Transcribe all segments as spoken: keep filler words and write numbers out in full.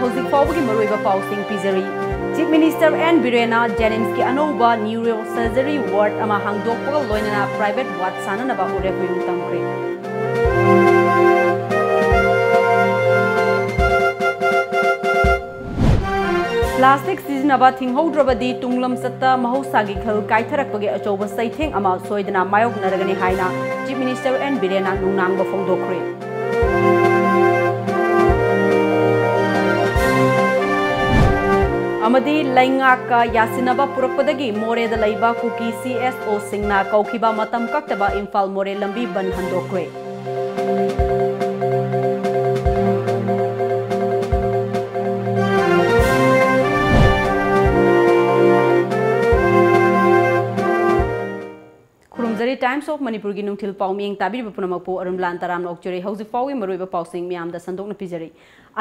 ꯍꯧꯖꯤꯛ ꯐꯥꯎꯕꯒꯤ ꯃꯔꯨꯑꯣꯏꯕ ꯄꯥꯎꯁꯤꯡ ꯄꯤꯖꯔꯤ꯫ Chief Minister N ꯕꯤꯔꯦꯟꯅ JNIMSꯀꯤ ꯑꯅꯧꯕ neurosurgery ward ꯑꯃ ꯍꯥꯡꯗꯣꯛꯄꯒ ꯂꯣꯏꯅꯅ private ward ꯁꯥꯅꯅꯕ ꯎꯔꯦꯞ ꯎꯌꯨꯡ ꯇꯝꯈ꯭ꯔꯦ꯫ Plastic ꯁꯤꯖꯤꯟꯅꯕ ꯊꯤꯡꯍꯧꯗ꯭ꯔꯕꯗꯤ ꯇꯨꯡꯂꯝꯆꯠꯇ ꯃꯍꯧꯁꯥꯒꯤ ꯈꯜ ꯀꯥꯏꯊꯔꯛꯄꯒꯤ ꯑꯆꯧꯕ ꯆꯩꯊꯦꯡ ꯑꯃ ꯁꯣꯏꯗꯅ ꯃꯥꯌꯣꯛꯅꯔꯒꯅꯤ ꯍꯥꯏꯅ Chief Minister N ꯕꯤꯔꯦꯟꯅ ꯅꯨꯡꯅꯥꯡꯕ ꯐꯣꯡꯗꯣꯛꯈ꯭ꯔꯦ꯫ ꯑꯃꯗꯤ ꯂꯩꯉꯥꯛꯀ ꯌꯥꯁꯤꯟꯅꯕ ꯄꯨꯔꯛꯄꯗꯒꯤ ꯃꯣꯔꯦꯗ ꯂꯩꯕ ꯀꯨꯀꯤ CSOꯁꯤꯡꯅ ꯀꯧꯈꯤꯕ ꯃꯇꯝ ꯀꯛꯇꯕ ꯏꯝꯐꯥꯜ ꯃꯣꯔꯦ ꯂꯝꯕꯤ ꯕꯟ ꯍꯟꯗꯣꯛꯈ꯭ꯔꯦ꯫ ꯈꯨꯔꯨꯝꯖꯔꯤ꯫ Times of Manipurꯒꯤ ꯅꯨꯡꯊꯤꯜ ꯄꯥꯎ ꯃꯤꯠꯌꯦꯡ ꯇꯥꯕꯤꯔꯤꯕ ꯄꯨꯝꯅꯃꯛꯄꯨ ꯑꯔꯨꯟ ꯂꯥꯟ ꯇꯔꯥꯝꯅ ꯑꯣꯛꯆꯔꯤ꯫ ꯍꯧꯖꯤꯛ ꯐꯥꯎꯒꯤ ꯃꯔꯨꯑꯣꯏꯕ ꯄꯥꯎꯁꯤꯡ ꯃꯌꯥꯝꯗ ꯁꯟꯗꯣꯛꯅ ꯄꯤꯖꯔꯤ꯫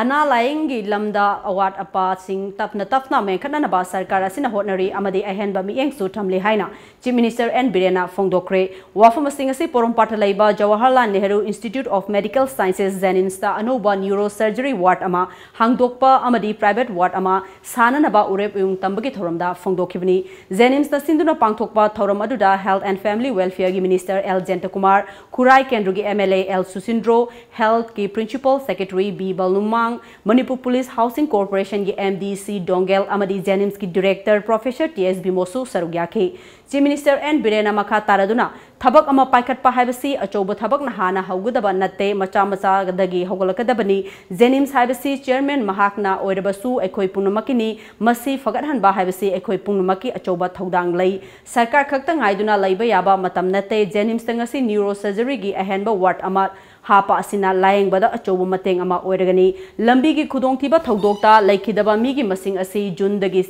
ꯑꯅꯥ ꯂꯥꯌꯦꯡꯒꯤ ꯂꯝꯗ ꯑꯋꯥꯠ ꯑꯄꯥꯁꯤꯡ ꯇꯞꯅ ꯇꯞꯅ ꯃꯦꯟꯈꯠꯅꯅꯕ ꯁꯔꯀꯥꯔ ꯑꯁꯤꯅ ꯍꯣꯠꯅꯔꯤ ꯑꯃꯗꯤ ꯑꯍꯦꯟꯕ ꯃꯤꯠꯌꯦꯡꯁꯨ ꯊꯝꯂꯤ ꯍꯥꯏꯅ Chief Minister N ꯕꯤꯔꯦꯟꯅ ꯐꯣꯡꯗꯣꯛꯈ꯭ꯔꯦ꯫ ꯋꯥꯐꯝ ꯑꯁꯤꯡ ꯑꯁꯤ ꯄꯣꯔꯣꯝꯄꯥꯠꯇ ꯂꯩꯕ Jawaharlal Nehru Institute of Medical Sciences JNIMSꯇ ꯑꯅꯧꯕ neurosurgery ward ꯑꯃ ꯍꯥꯡꯗꯣꯛꯄ ꯑꯃꯗꯤ private ward ꯑꯃ ꯁꯥꯅꯅꯕ ꯎꯔꯦꯞ ꯎꯌꯨꯡ ꯇꯝꯕꯒꯤ ꯊꯧꯔꯝꯗ ꯐꯣꯡꯗꯣꯛꯈꯤꯕꯅꯤ꯫ JNIMSꯅ ꯁꯤꯟꯗꯨꯅ ꯄꯥꯡꯊꯣꯛꯄ ꯊꯧꯔꯝ ꯑꯗꯨꯗ Health and Family Welfareꯒꯤ Minister ꯑꯦꯜ ꯖꯌꯟꯇꯀꯨꯃꯥꯔ, ꯈꯨꯔꯥꯏ ꯀꯦꯟꯗ꯭ꯔꯒꯤ MLA ꯑꯦꯜ ꯁꯨꯁꯤꯟꯗ꯭ꯔꯣ, Healthꯀꯤ Principal Secretary V Vumlunmang, Manipur Police Housing Corporationꯒꯤ MD ꯁꯤ ꯗꯣꯡꯒꯦꯜ ꯑꯃꯗꯤ JNIMSꯀꯤ Director Professor T S Bimosu ꯁꯔꯨꯛ ꯌꯥꯈꯤ꯫ Chief Minister N ꯕꯤꯔꯦꯟꯅ ꯃꯈꯥ ꯇꯥꯔꯗꯨꯅ, ꯊꯕꯛ ꯑꯃ ꯄꯥꯏꯈꯠꯄ ꯍꯥꯏꯕꯁꯤ ꯑꯆꯧꯕ ꯊꯕꯛꯅ ꯍꯥꯟꯅ ꯍꯧꯒꯗꯕ ꯅꯠꯇꯦ, ꯃꯆꯥ ꯃꯆꯥꯗꯒꯤ ꯍꯧꯒꯠꯂꯛꯀꯗꯕꯅꯤ꯫ JNIMS ꯍꯥꯏꯕꯁꯤ chairman ꯃꯍꯥꯛꯅ ꯑꯣꯏꯔꯕꯁꯨ ꯑꯩꯈꯣꯏ ꯄꯨꯝꯅꯃꯛꯀꯤꯅꯤ꯫ ꯃꯁꯤ ꯐꯒꯠꯍꯟꯕ ꯍꯥꯏꯕꯁꯤ ꯑꯩꯈꯣꯏ ꯄꯨꯝꯅꯃꯛꯀꯤ ꯑꯆꯧꯕ ꯊꯧꯗꯥꯡ ꯂꯩ꯫ ꯁꯔꯀꯥꯔ ꯈꯛꯇ ꯉꯥꯏꯗꯨꯅ ꯂꯩꯕ ꯌꯥꯕ ꯃꯇꯝ ꯅꯠꯇꯦ꯫ JNIMSꯇ ꯉꯁꯤ neurosurgeryꯒꯤ ꯑꯍꯦꯟꯕ ward ꯑꯃ ꯍꯥꯞꯄ ꯑꯁꯤꯅ ꯂꯥꯌꯦꯡꯕꯗ ꯑꯆꯧꯕ ꯃꯇꯦꯡ ꯑꯃ ꯑꯣꯏꯔꯒꯅꯤ꯫ ꯂꯝꯕꯤꯒꯤ ꯈꯨꯗꯣꯡꯊꯤꯕ ꯊꯧꯗꯣꯛꯇ ꯂꯩꯈꯤꯗꯕ ꯃꯤꯒꯤ ꯃꯁꯤꯡ ꯑꯁꯤ ꯖꯨꯟꯗꯒꯤ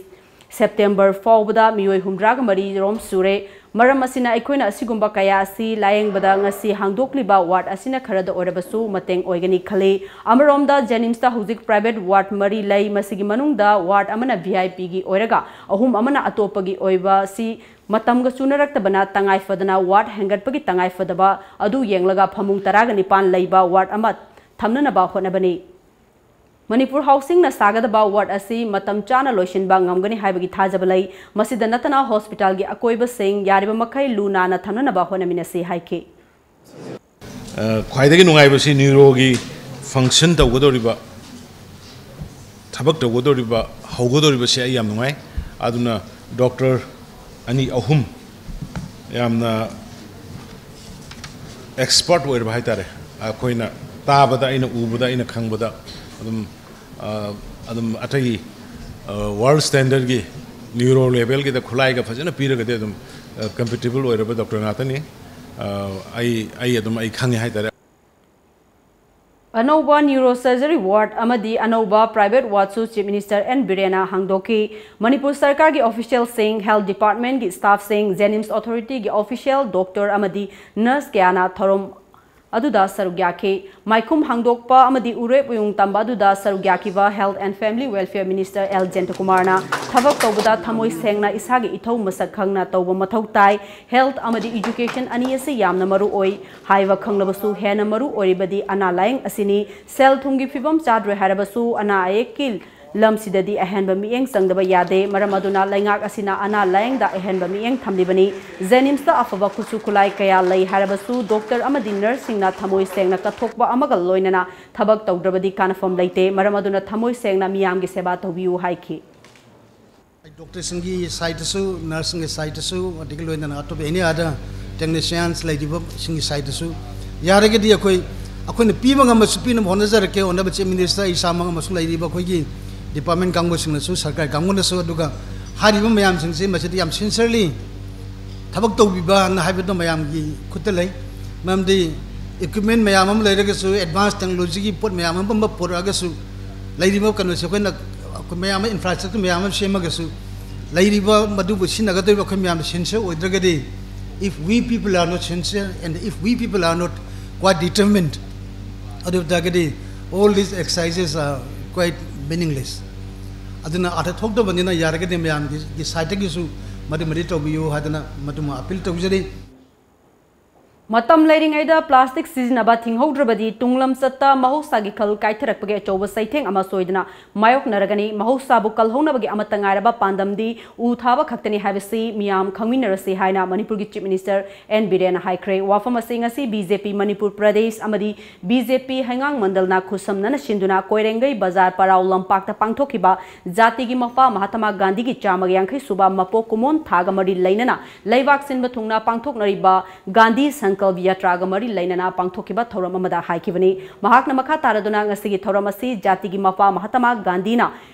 ꯁꯦꯞꯇꯦꯝꯕꯔ ꯐꯥꯎꯕꯗ ꯃꯤꯑꯣꯏ ꯍꯨꯝꯗ꯭ꯔꯥꯒ ꯃꯔꯤ ꯔꯣꯝ ꯁꯨꯔꯦ꯫ ꯃꯔꯝ ꯑꯁꯤꯅ ꯑꯩꯈꯣꯏꯅ ꯑꯁꯤꯒꯨꯝꯕ ꯀꯌꯥ ꯑꯁꯤ ꯂꯥꯌꯦꯡꯕꯗ ꯉꯁꯤ ꯍꯥꯡꯗꯣꯛꯂꯤꯕ ward ꯑꯁꯤꯅ ꯈꯔꯗ ꯑꯣꯏꯔꯕꯁꯨ ꯃꯇꯦꯡ ꯑꯣꯏꯒꯅꯤ ꯈꯜꯂꯤ꯫ ꯑꯃꯔꯣꯝꯗ JNIMSꯇ ꯍꯧꯖꯤꯛ private ward ꯃꯔꯤ ꯂꯩ꯫ ꯃꯁꯤꯒꯤ ꯃꯅꯨꯡꯗ ward ꯑꯃꯅ VIPꯒꯤ ꯑꯣꯏꯔꯒ ꯑꯍꯨꯝ ꯑꯃꯅ ꯑꯇꯣꯞꯄꯒꯤ ꯑꯣꯏꯕ ꯑꯁꯤ ꯃꯇꯝꯒ ꯆꯨꯅꯔꯛꯇꯕꯅ ꯇꯉꯥꯏ ꯐꯗꯅ ward ꯍꯦꯟꯒꯠꯄꯒꯤ ꯇꯉꯥꯏ ꯐꯗꯕ ꯑꯗꯨ ꯌꯦꯡꯂꯒ ꯐꯃꯨꯡ ꯇꯔꯥꯒ ꯅꯤꯄꯥꯟ ꯂꯩꯕ ward ꯑꯃ ꯊꯝꯅꯅꯕ ꯍꯣꯠꯅꯕꯅꯤ꯫ ꯃꯅꯤꯄꯨꯔ ꯍꯥꯎꯁꯤꯡꯅ ꯁꯥꯒꯗꯕ ꯋꯥꯔꯗ ꯑꯁꯤ ꯃꯇꯝ ꯆꯥꯅ ꯂꯣꯏꯁꯤꯟꯕ ꯉꯝꯒꯅꯤ ꯍꯥꯏꯕꯒꯤ ꯊꯥꯖꯕ ꯂꯩ꯫ ꯃꯁꯤꯗ ꯅꯠꯇꯅ ꯍꯣꯁꯄꯤꯇꯥꯜꯒꯤ ꯑꯀꯣꯏꯕꯁꯤꯡ ꯌꯥꯔꯤꯕ ꯃꯈꯩ ꯂꯨ ꯅꯥꯟꯅ ꯊꯝꯅꯅꯕ ꯍꯣꯠꯅꯃꯤꯟꯅꯁꯤ ꯍꯥꯏꯈꯤ꯫ ꯑ, ꯈ꯭ꯋꯥꯏꯗꯒꯤ ꯅꯨꯡꯉꯥꯏꯕꯁꯤ ꯅ꯭ꯌꯨꯔꯣꯒꯤ ꯐꯪꯁꯟ ꯇꯧꯒꯗꯧꯔꯤꯕ, ꯊꯕꯛ ꯇꯧꯒꯗꯧꯔꯤꯕ, ꯍꯧꯒꯗꯧꯔꯤꯕꯁꯤ ꯑꯩ ꯌꯥꯝ ꯅꯨꯡꯉꯥꯏ꯫ ꯑꯗꯨꯅ ꯗꯣꯛꯇꯔ ꯑꯅꯤ ꯑꯍꯨꯝ ꯌꯥꯝꯅ ꯑꯦꯛꯁꯄꯔꯠ ꯑꯣꯏꯔꯕ ꯍꯥꯏꯇꯥꯔꯦ, ꯑꯩꯈꯣꯏꯅ ꯇꯥꯕꯗ, ꯑꯩꯅ ꯎꯕꯗ, ꯑꯩꯅ ꯈꯪꯕꯗ ꯑꯗꯨꯝ, ꯑ, ꯑꯗꯨꯝ ꯑꯇꯩ, ꯑ, ꯋꯥꯔꯜ ꯁ꯭ꯇꯦꯟꯗꯔꯠꯀꯤ ꯅ꯭ꯌꯨꯔꯣ ꯂꯦꯚꯦꯜꯒꯤꯗ ꯈꯨꯠꯂꯥꯏꯒ ꯐꯖꯅ ꯄꯤꯔꯒꯗꯤ ꯑꯗꯨꯝ, ꯑ, ꯀꯝꯄꯤꯇꯤꯕꯜ ꯑꯣꯏꯔꯕ ꯗꯣꯛꯇꯔ ꯉꯥꯛꯇꯅꯤ꯫ ꯑ, ꯑꯩ, ꯑꯩ ꯑꯗꯨꯝ ꯑꯩ ꯈꯪꯉꯦ ꯍꯥꯏꯇꯥꯔꯦ꯫ ꯑꯅꯧꯕ ꯅ꯭ꯌꯨꯔꯣ ꯁꯔꯖꯔꯤ ꯋꯥꯔꯗ ꯑꯃꯗꯤ ꯑꯅꯧꯕ ꯄ꯭ꯔꯥꯏꯚꯦꯠ ꯋꯥꯔꯗꯁꯨ ꯆꯤꯐ ꯃꯤꯅꯤꯁꯇꯔ ꯑꯦꯟ ꯕꯤꯔꯦꯟꯅ ꯍꯥꯡꯗꯣꯛꯈꯤ꯫ ꯃꯅꯤꯄꯨꯔ ꯁꯔꯀꯥꯔꯒꯤ ꯑꯣꯐꯤꯁꯤꯌꯦꯜꯁꯤꯡ, ꯍꯦꯜꯊ ꯗꯤꯄꯥꯔꯠꯃꯦꯟꯒꯤ ꯁ꯭ꯇꯥꯐꯁꯤꯡ, ꯖꯦꯅꯤꯝꯁ ꯑꯣꯊꯣꯔꯤꯇꯤꯒꯤ ꯑꯣꯐꯤꯁꯤꯌꯦꯜ ꯗꯣꯛꯇꯔ ꯑꯃꯗꯤ ꯅꯔꯁ ꯀꯌꯥꯅ ꯊꯧꯔꯝ ꯑꯗꯨꯗ ꯁꯔꯨꯛ ꯌꯥꯈꯤ꯫ ꯃꯥꯏꯈꯨꯝ ꯍꯥꯡꯗꯣꯛꯄ ꯑꯃꯗꯤ ꯎꯔꯦꯞ ꯎꯌꯨꯡ ꯇꯝꯕ ꯑꯗꯨꯗ ꯁꯔꯨꯛ ꯌꯥꯈꯤꯕ health and family welfare minister L ꯖꯌꯟꯇꯀꯨꯃꯥꯔꯅ ꯊꯕꯛ ꯇꯧꯕꯗ ꯊꯃꯣꯏ ꯁꯦꯡꯅ ꯏꯁꯥꯒꯤ ꯏꯊꯧ ꯃꯁꯛ ꯈꯪꯅ ꯇꯧꯕ ꯃꯊꯧ ꯇꯥꯏ꯫ ꯍꯦꯜꯊ ꯑꯃꯗꯤ ꯏꯗꯨꯀꯦꯁꯟ ꯑꯅꯤ ꯑꯁꯤ ꯌꯥꯝꯅ ꯃꯔꯨ ꯑꯣꯏ꯫ ꯍꯥꯏꯕ ꯈꯪꯂꯕꯁꯨ ꯍꯦꯟꯅ ꯃꯔꯨ ꯑꯣꯏꯔꯤꯕꯗꯤ ꯑꯅꯥ ꯂꯥꯌꯦꯡ ꯑꯁꯤꯅꯤ꯫ ꯁꯦꯜ ꯊꯨꯝꯒꯤ ꯐꯤꯕꯝ ꯆꯥꯗ꯭ꯔꯦ ꯍꯥꯏꯔꯕꯁꯨ ꯑꯅꯥ ꯑꯌꯦꯛꯀꯤ ꯂꯝꯁꯤꯗꯗꯤ ꯑꯍꯦꯟꯕ ꯃꯤꯠꯌꯦꯡ ꯆꯪꯗꯕ ꯌꯥꯗꯦ꯫ ꯃꯔꯝ ꯑꯗꯨꯅ ꯂꯩꯉꯥꯛ ꯑꯁꯤꯅ ꯑꯅꯥ ꯂꯥꯌꯦꯡꯗ ꯑꯍꯦꯟꯕ ꯃꯤꯠꯌꯦꯡ ꯊꯝꯂꯤꯕꯅꯤ꯫ ꯖꯦꯅꯤꯝꯁꯇ ꯑꯐꯕ ꯈꯨꯠꯁꯨ ꯈꯨꯠꯂꯥꯏ ꯀꯌꯥ ꯂꯩ ꯍꯥꯏꯔꯕꯁꯨ ꯗꯣꯛꯇꯔ ꯑꯃꯗꯤ ꯅꯔꯁꯁꯤꯡꯅ ꯊꯃꯣꯏ ꯁꯦꯡꯅ ꯀꯠꯊꯣꯛꯄ ꯑꯃꯒ ꯂꯣꯏꯅꯅ ꯊꯕꯛ ꯇꯧꯗ꯭ꯔꯕꯗꯤ ꯀꯥꯟꯅꯐꯝ ꯂꯩꯇꯦ꯫ ꯃꯔꯝ ꯑꯗꯨꯅ ꯊꯃꯣꯏ ꯁꯦꯡꯅ ꯃꯤꯌꯥꯝꯒꯤ ꯁꯦꯕꯥ ꯇꯧꯕꯤꯌꯨ ꯍꯥꯏꯈꯤ꯫ ꯗꯣꯛꯇꯔꯁꯤꯡꯒꯤ ꯁꯥꯏꯠꯇꯁꯨ, ꯅꯔꯁꯁꯤꯡꯒꯤ ꯁꯥꯏꯠꯇꯁꯨ, ꯑꯗꯒꯤ ꯂꯣꯏꯅꯅ ꯑꯇꯣꯞꯄ ꯑꯦꯅꯤ ꯑꯗꯔ ꯇꯦꯛꯅꯤꯁꯤꯌꯥꯟꯁ ꯂꯩꯔꯤꯕꯁꯤꯡꯒꯤ ꯁꯥꯏꯠꯇꯁꯨ ꯌꯥꯔꯒꯗꯤ ꯑꯩꯈꯣꯏ, ꯑꯩꯈꯣꯏꯅ ꯄꯤꯕ ꯉꯝꯕꯁꯨ ꯄꯤꯅꯕ ꯍꯣꯠꯅꯖꯔꯛꯀꯦ꯫ ꯑꯣꯅꯔꯦꯕꯜ ꯆꯤꯐ ꯃꯤꯅꯤꯁꯇꯔ, ꯑꯩ ꯏꯁꯥꯃꯛ ꯑꯃꯁꯨꯡ ꯂꯩꯔꯤꯕ ꯑꯩꯈꯣꯏꯒꯤ ꯗꯤꯄꯥꯔꯠꯃꯦꯟ ꯀꯥꯡꯕꯨꯁꯤꯡꯅꯁꯨ, ꯁꯔꯀꯥꯔ ꯀꯥꯡꯕꯨꯅꯁꯨ, ꯑꯗꯨꯒ ꯍꯥꯏꯔꯤꯕ ꯃꯌꯥꯝꯁꯤꯡꯁꯤ ꯃꯁꯤꯗ ꯌꯥꯝ ꯁꯤꯟꯁꯤꯌꯔꯂꯤ ꯊꯕꯛ ꯇꯧꯕꯤꯕꯅ ꯍꯥꯏꯕꯗꯣ ꯃꯌꯥꯝꯒꯤ ꯈꯨꯠꯇ ꯂꯩ꯫ ꯃꯔꯝꯗꯤ ꯏꯀ꯭ꯋꯤꯞꯃꯦꯟ ꯃꯌꯥꯝ ꯑꯃ ꯂꯩꯔꯒꯁꯨ, ꯑꯦꯗꯚꯥꯟꯁ ꯇꯦꯛꯅꯣꯂꯣꯖꯤꯒꯤ ꯄꯣꯠ ꯃꯌꯥꯝ ꯑꯃ ꯄꯨꯔꯛꯑꯒꯁꯨ, ꯂꯩꯔꯤꯕ ꯀꯩꯅꯣꯁꯦ ꯑꯩꯈꯣꯏꯅ, ꯑꯩꯈꯣꯏ ꯃꯌꯥꯝ ꯑꯃ ꯏꯟꯐ꯭ꯔꯥꯁ꯭ꯇ꯭ꯔꯛꯆꯔ ꯃꯌꯥꯝ ꯑꯃ ꯁꯦꯝꯃꯒꯁꯨ, ꯂꯩꯔꯤꯕ ꯃꯗꯨꯕꯨ ꯁꯤꯖꯤꯟꯅꯒꯗꯧꯔꯤꯕ ꯑꯩꯈꯣꯏ ꯃꯌꯥꯝꯅ sincere ꯑꯣꯏꯗ꯭ꯔꯒꯗꯤ, if we people are not sincere and if we people are not quite determined, ꯑꯗꯨ ꯑꯣꯏ ꯇꯥꯔꯒꯗꯤ all these exercises are quite meaningless. ꯑꯗꯨꯅ ꯑꯥꯔꯊ ꯊꯣꯛꯇꯕꯅꯤꯅ ꯌꯥꯔꯒꯗꯤ ꯃꯌꯥꯝꯒꯤ ꯁꯥꯏꯠꯇꯒꯤꯁꯨ ꯃꯗꯨꯃꯗꯤ ꯇꯧꯕꯤꯌꯨ ꯍꯥꯏꯗꯅ ꯃꯗꯨꯃ ꯑꯄꯤꯜ ꯇꯧꯖꯔꯤ꯫ ꯃꯇꯝ ꯂꯩꯔꯤꯉꯩꯗ ꯄ꯭ꯂꯥꯁꯇꯤꯛ ꯁꯤꯖꯤꯟꯅꯕ ꯊꯤꯡꯍꯧꯗ꯭ꯔꯕꯗꯤ ꯇꯨꯡꯂꯝꯆꯠꯇ ꯃꯍꯧꯁꯥꯒꯤ ꯈꯜ ꯀꯥꯏꯊꯔꯛꯄꯒꯤ ꯑꯆꯧꯕ ꯆꯩꯊꯦꯡ ꯑꯃ ꯁꯣꯏꯗꯅ ꯃꯥꯌꯣꯛꯅꯔꯒꯅꯤ꯫ ꯃꯍꯧꯁꯥꯕꯨ ꯀꯜꯍꯧꯅꯕꯒꯤ ꯑꯃꯠꯇ ꯉꯥꯏꯔꯕ ꯄꯥꯟꯗꯝꯗꯤ ꯎ ꯊꯥꯕ ꯈꯛꯇꯅꯤ ꯍꯥꯏꯕꯁꯤ ꯃꯤꯌꯥꯝ ꯈꯪꯃꯤꯟꯅꯔꯁꯤ ꯍꯥꯏꯅ ꯃꯅꯤꯄꯨꯔꯒꯤ Chief Minister N ꯕꯤꯔꯦꯟꯅ ꯍꯥꯏꯈ꯭ꯔꯦ꯫ ꯋꯥꯐꯝ ꯑꯁꯤ ꯉꯁꯤ B J P Manipur Pradesh ꯑꯃꯗꯤ B J P ꯍꯩꯉꯥꯡ ꯃꯟꯗꯜꯅ ꯈꯨꯠꯁꯝꯅꯅ ꯁꯤꯟꯗꯨꯅ ꯀꯣꯏꯔꯦꯡꯒꯩ ꯕꯖꯥꯔ ꯄꯔꯥꯎ ꯂꯝꯄꯥꯛꯇ ꯄꯥꯡꯊꯣꯛꯈꯤꯕ ꯖꯥꯇꯤꯒꯤ ꯃꯄꯥ ꯃꯍꯥꯇꯃꯥ ꯒꯥꯟꯙꯤꯒꯤ ꯆꯥꯝꯃꯒ ꯌꯥꯡꯈꯩ ꯁꯨꯕ ꯃꯄꯣꯛ ꯀꯨꯝꯑꯣꯟ ꯊꯥꯒ ꯃꯔꯤ ꯂꯩꯅꯅ ꯂꯩꯕꯥꯛ ꯁꯤꯟꯕ ꯊꯨꯡꯅ ꯄꯥꯡꯊꯣꯛꯅꯔꯤꯕ ꯒꯥꯟꯙꯤ ꯁꯪꯀꯜꯞ ꯌꯥꯇ꯭ꯔꯥꯒ ꯃꯔꯤ ꯂꯩꯅꯅ ꯄꯥꯡꯊꯣꯛꯈꯤꯕ ꯊꯧꯔꯝ ꯑꯃꯗ ꯍꯥꯏꯈꯤꯕꯅꯤ꯫ ꯃꯍꯥꯛꯅ ꯃꯈꯥ ꯇꯥꯔꯗꯨꯅ ꯉꯁꯤꯒꯤ ꯊꯧꯔꯝ ꯑꯁꯤ ꯖꯥꯇꯤꯒꯤ ꯃꯄꯥ ꯃꯍꯥꯇꯃꯥ ꯒꯥꯟꯙꯤꯅ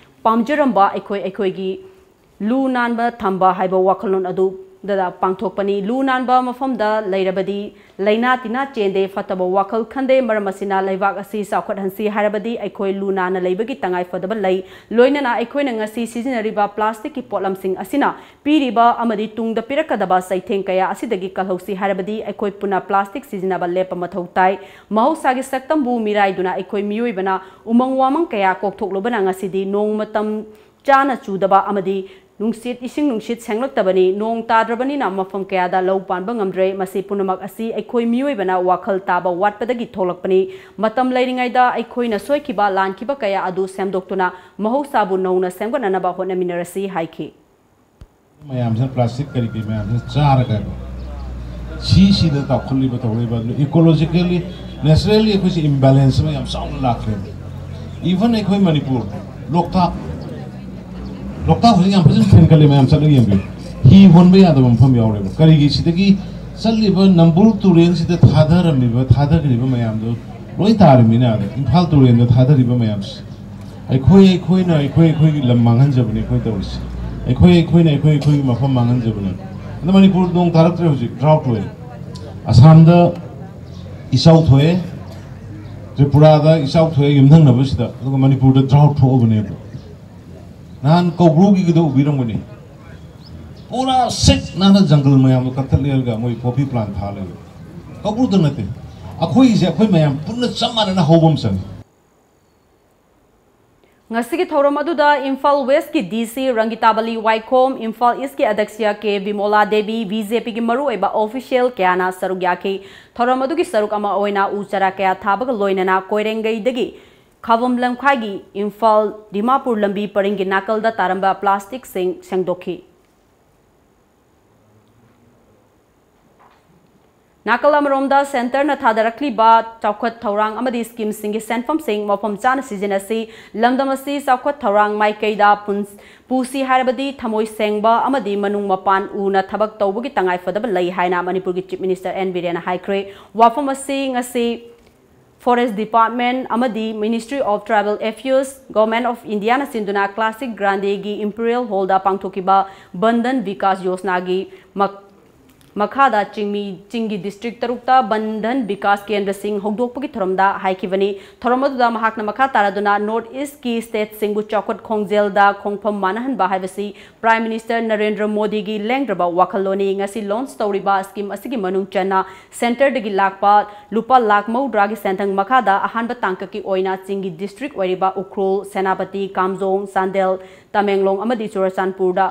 ꯄꯥꯝꯖꯔꯝꯕ ꯑꯩꯈꯣꯏ ꯑꯩꯈꯣꯏꯒꯤ ꯂꯨ ꯅꯥꯟꯕ ꯊꯝꯕ ꯍꯥꯏꯕ ꯋꯥꯈꯜꯂꯣꯟ ꯑꯗꯨꯗ ꯄꯥꯡꯊꯣꯛꯄꯅꯤ꯫ ꯂꯨ ꯅꯥꯟꯕ ꯃꯐꯝꯗ ꯂꯩꯔꯕꯗꯤ ꯂꯥꯏꯅꯥ ꯇꯤꯟꯅꯥ ꯆꯦꯟꯗꯦ, ꯐꯠꯇꯕ ꯋꯥꯈꯜ ꯈꯟꯗꯦ꯫ ꯃꯔꯝ ꯑꯁꯤꯅ ꯂꯩꯕꯥꯛ ꯑꯁꯤ ꯆꯥꯎꯈꯠꯍꯟꯁꯤ ꯍꯥꯏꯔꯕꯗꯤ ꯑꯩꯈꯣꯏ ꯂꯨ ꯅꯥꯟꯅ ꯂꯩꯕꯒꯤ ꯇꯉꯥꯏ ꯐꯗꯕ ꯂꯩ꯫ ꯂꯣꯏꯅꯅ ꯑꯩꯈꯣꯏꯅ ꯉꯁꯤ ꯁꯤꯖꯤꯟꯅꯔꯤꯕ ꯄ꯭ꯂꯥꯁꯇꯤꯛꯀꯤ ꯄꯣꯠꯂꯝꯁꯤꯡ ꯑꯁꯤꯅ ꯄꯤꯔꯤꯕ ꯑꯃꯗꯤ ꯇꯨꯡꯗ ꯄꯤꯔꯛꯀꯗꯕ ꯆꯩꯊꯦꯡ ꯀꯌꯥ ꯑꯁꯤꯗꯒꯤ ꯀꯜꯍꯧꯁꯤ ꯍꯥꯏꯔꯕꯗꯤ ꯑꯩꯈꯣꯏ ꯄꯨꯟꯅ ꯄ꯭ꯂꯥꯁꯇꯤꯛ ꯁꯤꯖꯤꯟꯅꯕ ꯂꯦꯞꯄ ꯃꯊꯧ ꯇꯥꯏ꯫ ꯃꯍꯧꯁꯥꯒꯤ ꯁꯛꯇꯝꯕꯨ ꯃꯤꯔꯥꯏꯗꯨꯅ ꯑꯩꯈꯣꯏ ꯃꯤꯑꯣꯏꯕꯅ ꯎꯃꯪ ꯋꯥꯃꯪ ꯀꯌꯥ ꯀꯣꯛꯊꯣꯛꯂꯨꯕꯅ ꯉꯁꯤꯗꯤ ꯅꯣꯡ ꯃꯇꯝ ꯆꯥꯅ ꯆꯨꯗꯕ ꯑꯃꯗꯤ ꯅꯨꯡꯁꯤꯠ, ꯏꯁꯤꯡ ꯅꯨꯡꯁꯤꯠ ꯁꯦꯡꯂꯛꯇꯕꯅꯤ꯫ ꯅꯣꯡ ꯇꯥꯗ꯭ꯔꯕꯅꯤꯅ ꯃꯐꯝ ꯀꯌꯥꯗ ꯂꯧ ꯄꯥꯟꯕ ꯉꯝꯗ꯭ꯔꯦ꯫ ꯃꯁꯤ ꯄꯨꯝꯅꯃꯛ ꯑꯁꯤ ꯑꯩꯈꯣꯏ ꯃꯤꯑꯣꯏꯕꯅ ꯋꯥꯈꯜ ꯇꯥꯕ ꯋꯥꯠꯄꯗꯒꯤ ꯊꯣꯛꯂꯛꯄꯅꯤ꯫ ꯃꯇꯝ ꯂꯩꯔꯤꯉꯩꯗ ꯑꯩꯈꯣꯏꯅ ꯁꯣꯏꯈꯤꯕ, ꯂꯥꯟꯈꯤꯕ ꯀꯌꯥ ꯑꯗꯨ ꯁꯦꯝꯗꯣꯛꯇꯨꯅ ꯃꯍꯧꯁꯥꯕꯨ ꯅꯧꯅ ꯁꯦꯝꯒꯠꯅꯅꯕ ꯍꯣꯠꯅꯃꯤꯟꯅꯔꯁꯤ ꯍꯥꯏꯈꯤ꯫ ꯃꯌꯥꯝꯁꯤꯅ ꯄ꯭ꯂꯥꯁꯇꯤꯛ ꯀꯔꯤ ꯀꯔꯤ ꯃꯌꯥꯝꯁꯤꯅ ꯆꯥꯔꯒ ꯁꯤ ꯁꯤꯗ ꯆꯥꯎꯈꯠꯂꯤꯕ ꯇꯧꯔꯤꯕ ꯑꯗꯨ ꯏꯀꯣꯂꯣꯖꯤꯀꯦꯜꯂꯤ, ꯅꯦꯆꯔꯦꯜꯂꯤ ꯑꯩꯈꯣꯏꯁꯦ ꯏꯝꯕꯦꯂꯦꯟꯁ ꯑꯃ ꯌꯥꯝ ꯆꯥꯎꯅ ꯂꯥꯛꯈ꯭ꯔꯦꯕ꯫ ꯏꯚꯟ ꯑꯩꯈꯣꯏ ꯃꯅꯤꯄꯨꯔ ꯂꯣꯛꯇꯥꯛ, ꯂꯣꯛꯇꯥꯛ ꯍꯧꯖꯤꯛ ꯌꯥꯝ ꯐꯖꯅ ꯊꯦꯡꯒꯠꯂꯦ, ꯃꯌꯥꯝ ꯆꯠꯂꯒ ꯌꯦꯡꯕꯤꯌꯨ꯫ ꯍꯤ ꯍꯣꯟꯕ ꯌꯥꯗꯕ ꯃꯐꯝ ꯌꯥꯎꯔꯦꯕ꯫ ꯀꯔꯤꯒꯤ? ꯁꯤꯗꯒꯤ ꯆꯠꯂꯤꯕ ꯅꯝꯕꯨꯜ ꯇꯨꯔꯦꯜꯁꯤꯗ ꯊꯥꯗꯔꯝꯃꯤꯕ, ꯊꯥꯗꯈ꯭ꯔꯤꯕ ꯃꯌꯥꯝꯗꯣ ꯂꯣꯏ ꯇꯥꯔꯤꯕꯅꯤꯅ ꯑꯗ ꯏꯝꯐꯥꯜ ꯇꯨꯔꯦꯜꯗ ꯊꯥꯗꯔꯤꯕ ꯃꯌꯥꯝꯁꯦ꯫ ꯑꯩꯈꯣꯏ ꯑꯩꯈꯣꯏꯅ ꯑꯩꯈꯣꯏ ꯑꯩꯈꯣꯏꯒꯤ ꯂꯝ ꯃꯥꯡꯍꯟꯖꯕꯅꯦ ꯑꯩꯈꯣꯏ ꯇꯧꯔꯤꯁꯦ꯫ ꯑꯩꯈꯣꯏ ꯑꯩꯈꯣꯏꯅ ꯑꯩꯈꯣꯏ ꯑꯩꯈꯣꯏꯒꯤ ꯃꯐꯝ ꯃꯥꯡꯍꯟꯖꯕꯅꯦ꯫ ꯑꯗꯣ ꯃꯅꯤꯄꯨꯔ ꯅꯣꯡ ꯇꯥꯔꯛꯇ꯭ꯔꯦ ꯍꯧꯖꯤꯛ, ꯗ꯭ꯔꯥꯎꯠ ꯑꯣꯏꯔꯦ꯫ ꯑꯁꯥꯝꯗ ꯏꯆꯥꯎ ꯊꯣꯛꯑꯦ, ꯇ꯭ꯔꯤꯄꯨꯔꯥꯗ ꯏꯆꯥꯎ ꯊꯣꯛꯑꯦ ꯌꯨꯝꯊꯪꯅꯕꯁꯤꯗ, ꯑꯗꯨꯒ ꯃꯅꯤꯄꯨꯔꯗ ꯗ꯭ꯔꯥꯎꯠ ꯊꯣꯛꯑꯕꯅꯦꯕ꯫ ꯅꯍꯥꯟ ꯀꯧꯕ꯭ꯔꯨꯒꯤꯗꯣ ꯎꯕꯤꯔꯝꯒꯅꯤ, ꯄꯨꯔꯥ ꯁꯤꯠ ꯅꯥꯟꯅ ꯖꯪꯒꯜ ꯃꯌꯥꯝꯗꯣ ꯀꯛꯊꯠꯂꯦꯔꯒ ꯃꯣꯏ ꯄꯣꯄꯤ ꯄ꯭ꯂꯥꯟ ꯊꯥ ꯂꯩꯕ꯫ ꯀꯧꯕ꯭ꯔꯨꯗ ꯅꯠꯇꯦ, ꯑꯩꯈꯣꯏꯒꯤꯁꯦ ꯑꯩꯈꯣꯏ ꯃꯌꯥꯝ ꯄꯨꯟꯅ ꯆꯞ ꯃꯥꯟꯅꯅ ꯍꯧꯕ ꯑꯃ ꯆꯪꯉꯤ꯫ ꯉꯁꯤꯒꯤ ꯊꯧꯔꯝ ꯑꯗꯨꯗ ꯏꯝꯐꯥꯜ ꯋꯦꯁꯀꯤ ꯗꯤ ꯁꯤ ꯔꯪꯒꯤꯇꯥꯕꯂꯤ ꯋꯥꯏꯈꯣꯝ, ꯏꯝꯐꯥꯜ ꯏꯁꯀꯤ ꯑꯗꯛꯁꯤꯌꯥ ꯀꯦ ꯕꯤꯃꯣꯂꯥ ꯗꯦꯕꯤ, ꯕꯤ ꯖꯦ ꯄꯤꯒꯤ ꯃꯔꯨꯑꯣꯏꯕ ꯑꯣꯐꯤꯁꯤꯌꯦꯜ ꯀꯌꯥꯅ ꯁꯔꯨꯛ ꯌꯥꯈꯤ꯫ ꯊꯧꯔꯝ ꯑꯗꯨꯒꯤ ꯁꯔꯨꯛ ꯑꯃ ꯑꯣꯏꯅ ꯎ ꯆꯥꯔꯥ ꯀꯌꯥ ꯊꯥꯕꯒ ꯂꯣꯏꯅꯅ ꯀꯣꯏꯔꯦꯡꯒꯩꯗꯒꯤ ꯈꯥꯕꯝ ꯂꯝꯈꯥꯏꯒꯤ ꯏꯝꯐꯥꯜ ꯗꯤꯃꯥꯄꯨꯔ ꯂꯝꯕꯤ ꯄꯔꯤꯡꯒꯤ ꯅꯥꯀꯜꯗ ꯇꯥꯔꯝꯕ ꯄ꯭ꯂꯥꯁꯇꯤꯛꯁꯤꯡ ꯁꯦꯡꯗꯣꯛꯈꯤ꯫ ꯅꯥꯀꯜ ꯑꯃꯔꯣꯝꯗ ꯁꯦꯟꯇꯔꯅ ꯊꯥꯗꯔꯛꯂꯤꯕ ꯆꯥꯎꯈꯠ ꯊꯧꯔꯥꯡ ꯑꯃꯗꯤ ꯁ꯭ꯀꯤꯝꯁꯤꯡꯒꯤ ꯁꯦꯟꯐꯝꯁꯤꯡ ꯃꯐꯝ ꯆꯥꯅ ꯁꯤꯖꯤꯟꯅꯁꯤ, ꯂꯝꯗꯝ ꯑꯁꯤ ꯆꯥꯎꯈꯠ ꯊꯧꯔꯥꯡ ꯃꯥꯏꯀꯩꯗ ꯄꯨꯟ-, ꯄꯨꯁꯤ ꯍꯥꯏꯔꯕꯗꯤ ꯊꯃꯣꯏ ꯁꯦꯡꯕ ꯑꯃꯗꯤ ꯃꯅꯨꯡ ꯃꯄꯥꯟ ꯎꯅ ꯊꯕꯛ ꯇꯧꯕꯒꯤ ꯇꯉꯥꯏꯐꯗꯕ ꯂꯩ ꯍꯥꯏꯅ ꯃꯅꯤꯄꯨꯔꯒꯤ ꯆꯤꯐ ꯃꯤꯅꯤꯁꯇꯔ ꯑꯦꯟ ꯕꯤꯔꯦꯟꯅ ꯍꯥꯏꯈ꯭ꯔꯦ꯫ ꯋꯥꯐꯝ ꯑꯁꯤ ꯉꯁꯤ ꯐꯣꯔꯦꯁ ꯗꯤꯄꯥꯔꯠꯃꯦꯟ ꯑꯃꯗꯤ Ministry of Tribal Affairs, Government of Indiaꯅ ꯁꯤꯟꯗꯨꯅ ꯀ꯭ꯂꯥꯁꯤꯛ ꯒ꯭ꯔꯥꯟꯗꯦꯒꯤ ꯏꯝꯄꯤꯔꯤꯌꯦꯜ ꯍꯣꯜꯗ ꯄꯥꯡꯊꯣꯛꯈꯤꯕ ꯕꯟꯙꯟ ꯕꯤꯀꯥꯁ ꯌꯣꯖꯅꯥꯒꯤ ꯃꯛ-, ꯃꯈꯥꯗ ꯆꯤꯡꯃꯤ, ꯆꯤꯡꯒꯤ ꯗꯤꯁꯇ꯭ꯔꯤꯛ ꯇꯔꯨꯛꯇ ꯕꯟꯙꯟ ꯕꯤꯀꯥꯁ ꯀꯦꯟꯗ꯭ꯔꯁꯤꯡ ꯍꯧꯗꯣꯛꯄꯒꯤ ꯊꯧꯔꯝꯗ ꯍꯥꯏꯈꯤꯕꯅꯤ꯫ ꯊꯧꯔꯝ ꯑꯗꯨꯗ ꯃꯍꯥꯛꯅ ꯃꯈꯥ ꯇꯥꯔꯗꯨꯅ ꯅꯣꯔꯠ ꯏꯁꯀꯤ ꯁ꯭ꯇꯦꯠꯁꯤꯡꯕꯨ ꯆꯥꯎꯈꯠ ꯈꯣꯡꯖꯦꯜꯗ ꯈꯣꯡꯐꯝ ꯃꯥꯟꯅꯍꯟꯕ ꯍꯥꯏꯕꯁꯤ ꯄ꯭ꯔꯥꯏꯝ ꯃꯤꯅꯤꯁꯇꯔ ꯅꯔꯦꯟꯗ꯭ꯔ ꯃꯣꯗꯤꯒꯤ ꯂꯦꯡꯗ꯭ꯔꯕ ꯋꯥꯈꯜꯂꯣꯟꯅꯤ꯫ ꯉꯁꯤ ꯂꯣꯟꯆ ꯇꯧꯔꯤꯕ ꯁ꯭ꯀꯤꯝ ꯑꯁꯤꯒꯤ ꯃꯅꯨꯡ ꯆꯟꯅ ꯁꯦꯟꯇꯔꯗꯒꯤ ꯂꯥꯛꯄ ꯂꯨꯄꯥ ꯂꯥꯈ ꯃꯧꯗ꯭ꯔꯥꯒꯤ ꯁꯦꯟꯊꯪ ꯃꯈꯥꯗ ꯑꯍꯥꯟꯕ ꯇꯥꯡꯀꯛꯀꯤ ꯑꯣꯏꯅ ꯆꯤꯡꯒꯤ ꯗꯤꯁꯇ꯭ꯔꯤꯛ ꯑꯣꯏꯔꯤꯕ ꯎꯈ꯭ꯔꯨꯜ, ꯁꯦꯅꯥꯄꯇꯤ, ꯀꯥꯝꯖꯣꯡ, ꯆꯥꯟꯗꯦꯜ, ꯇꯃꯦꯡꯂꯣꯡ ꯑꯃꯗꯤ ꯆꯨꯔꯆꯥꯟꯄꯨꯔꯗ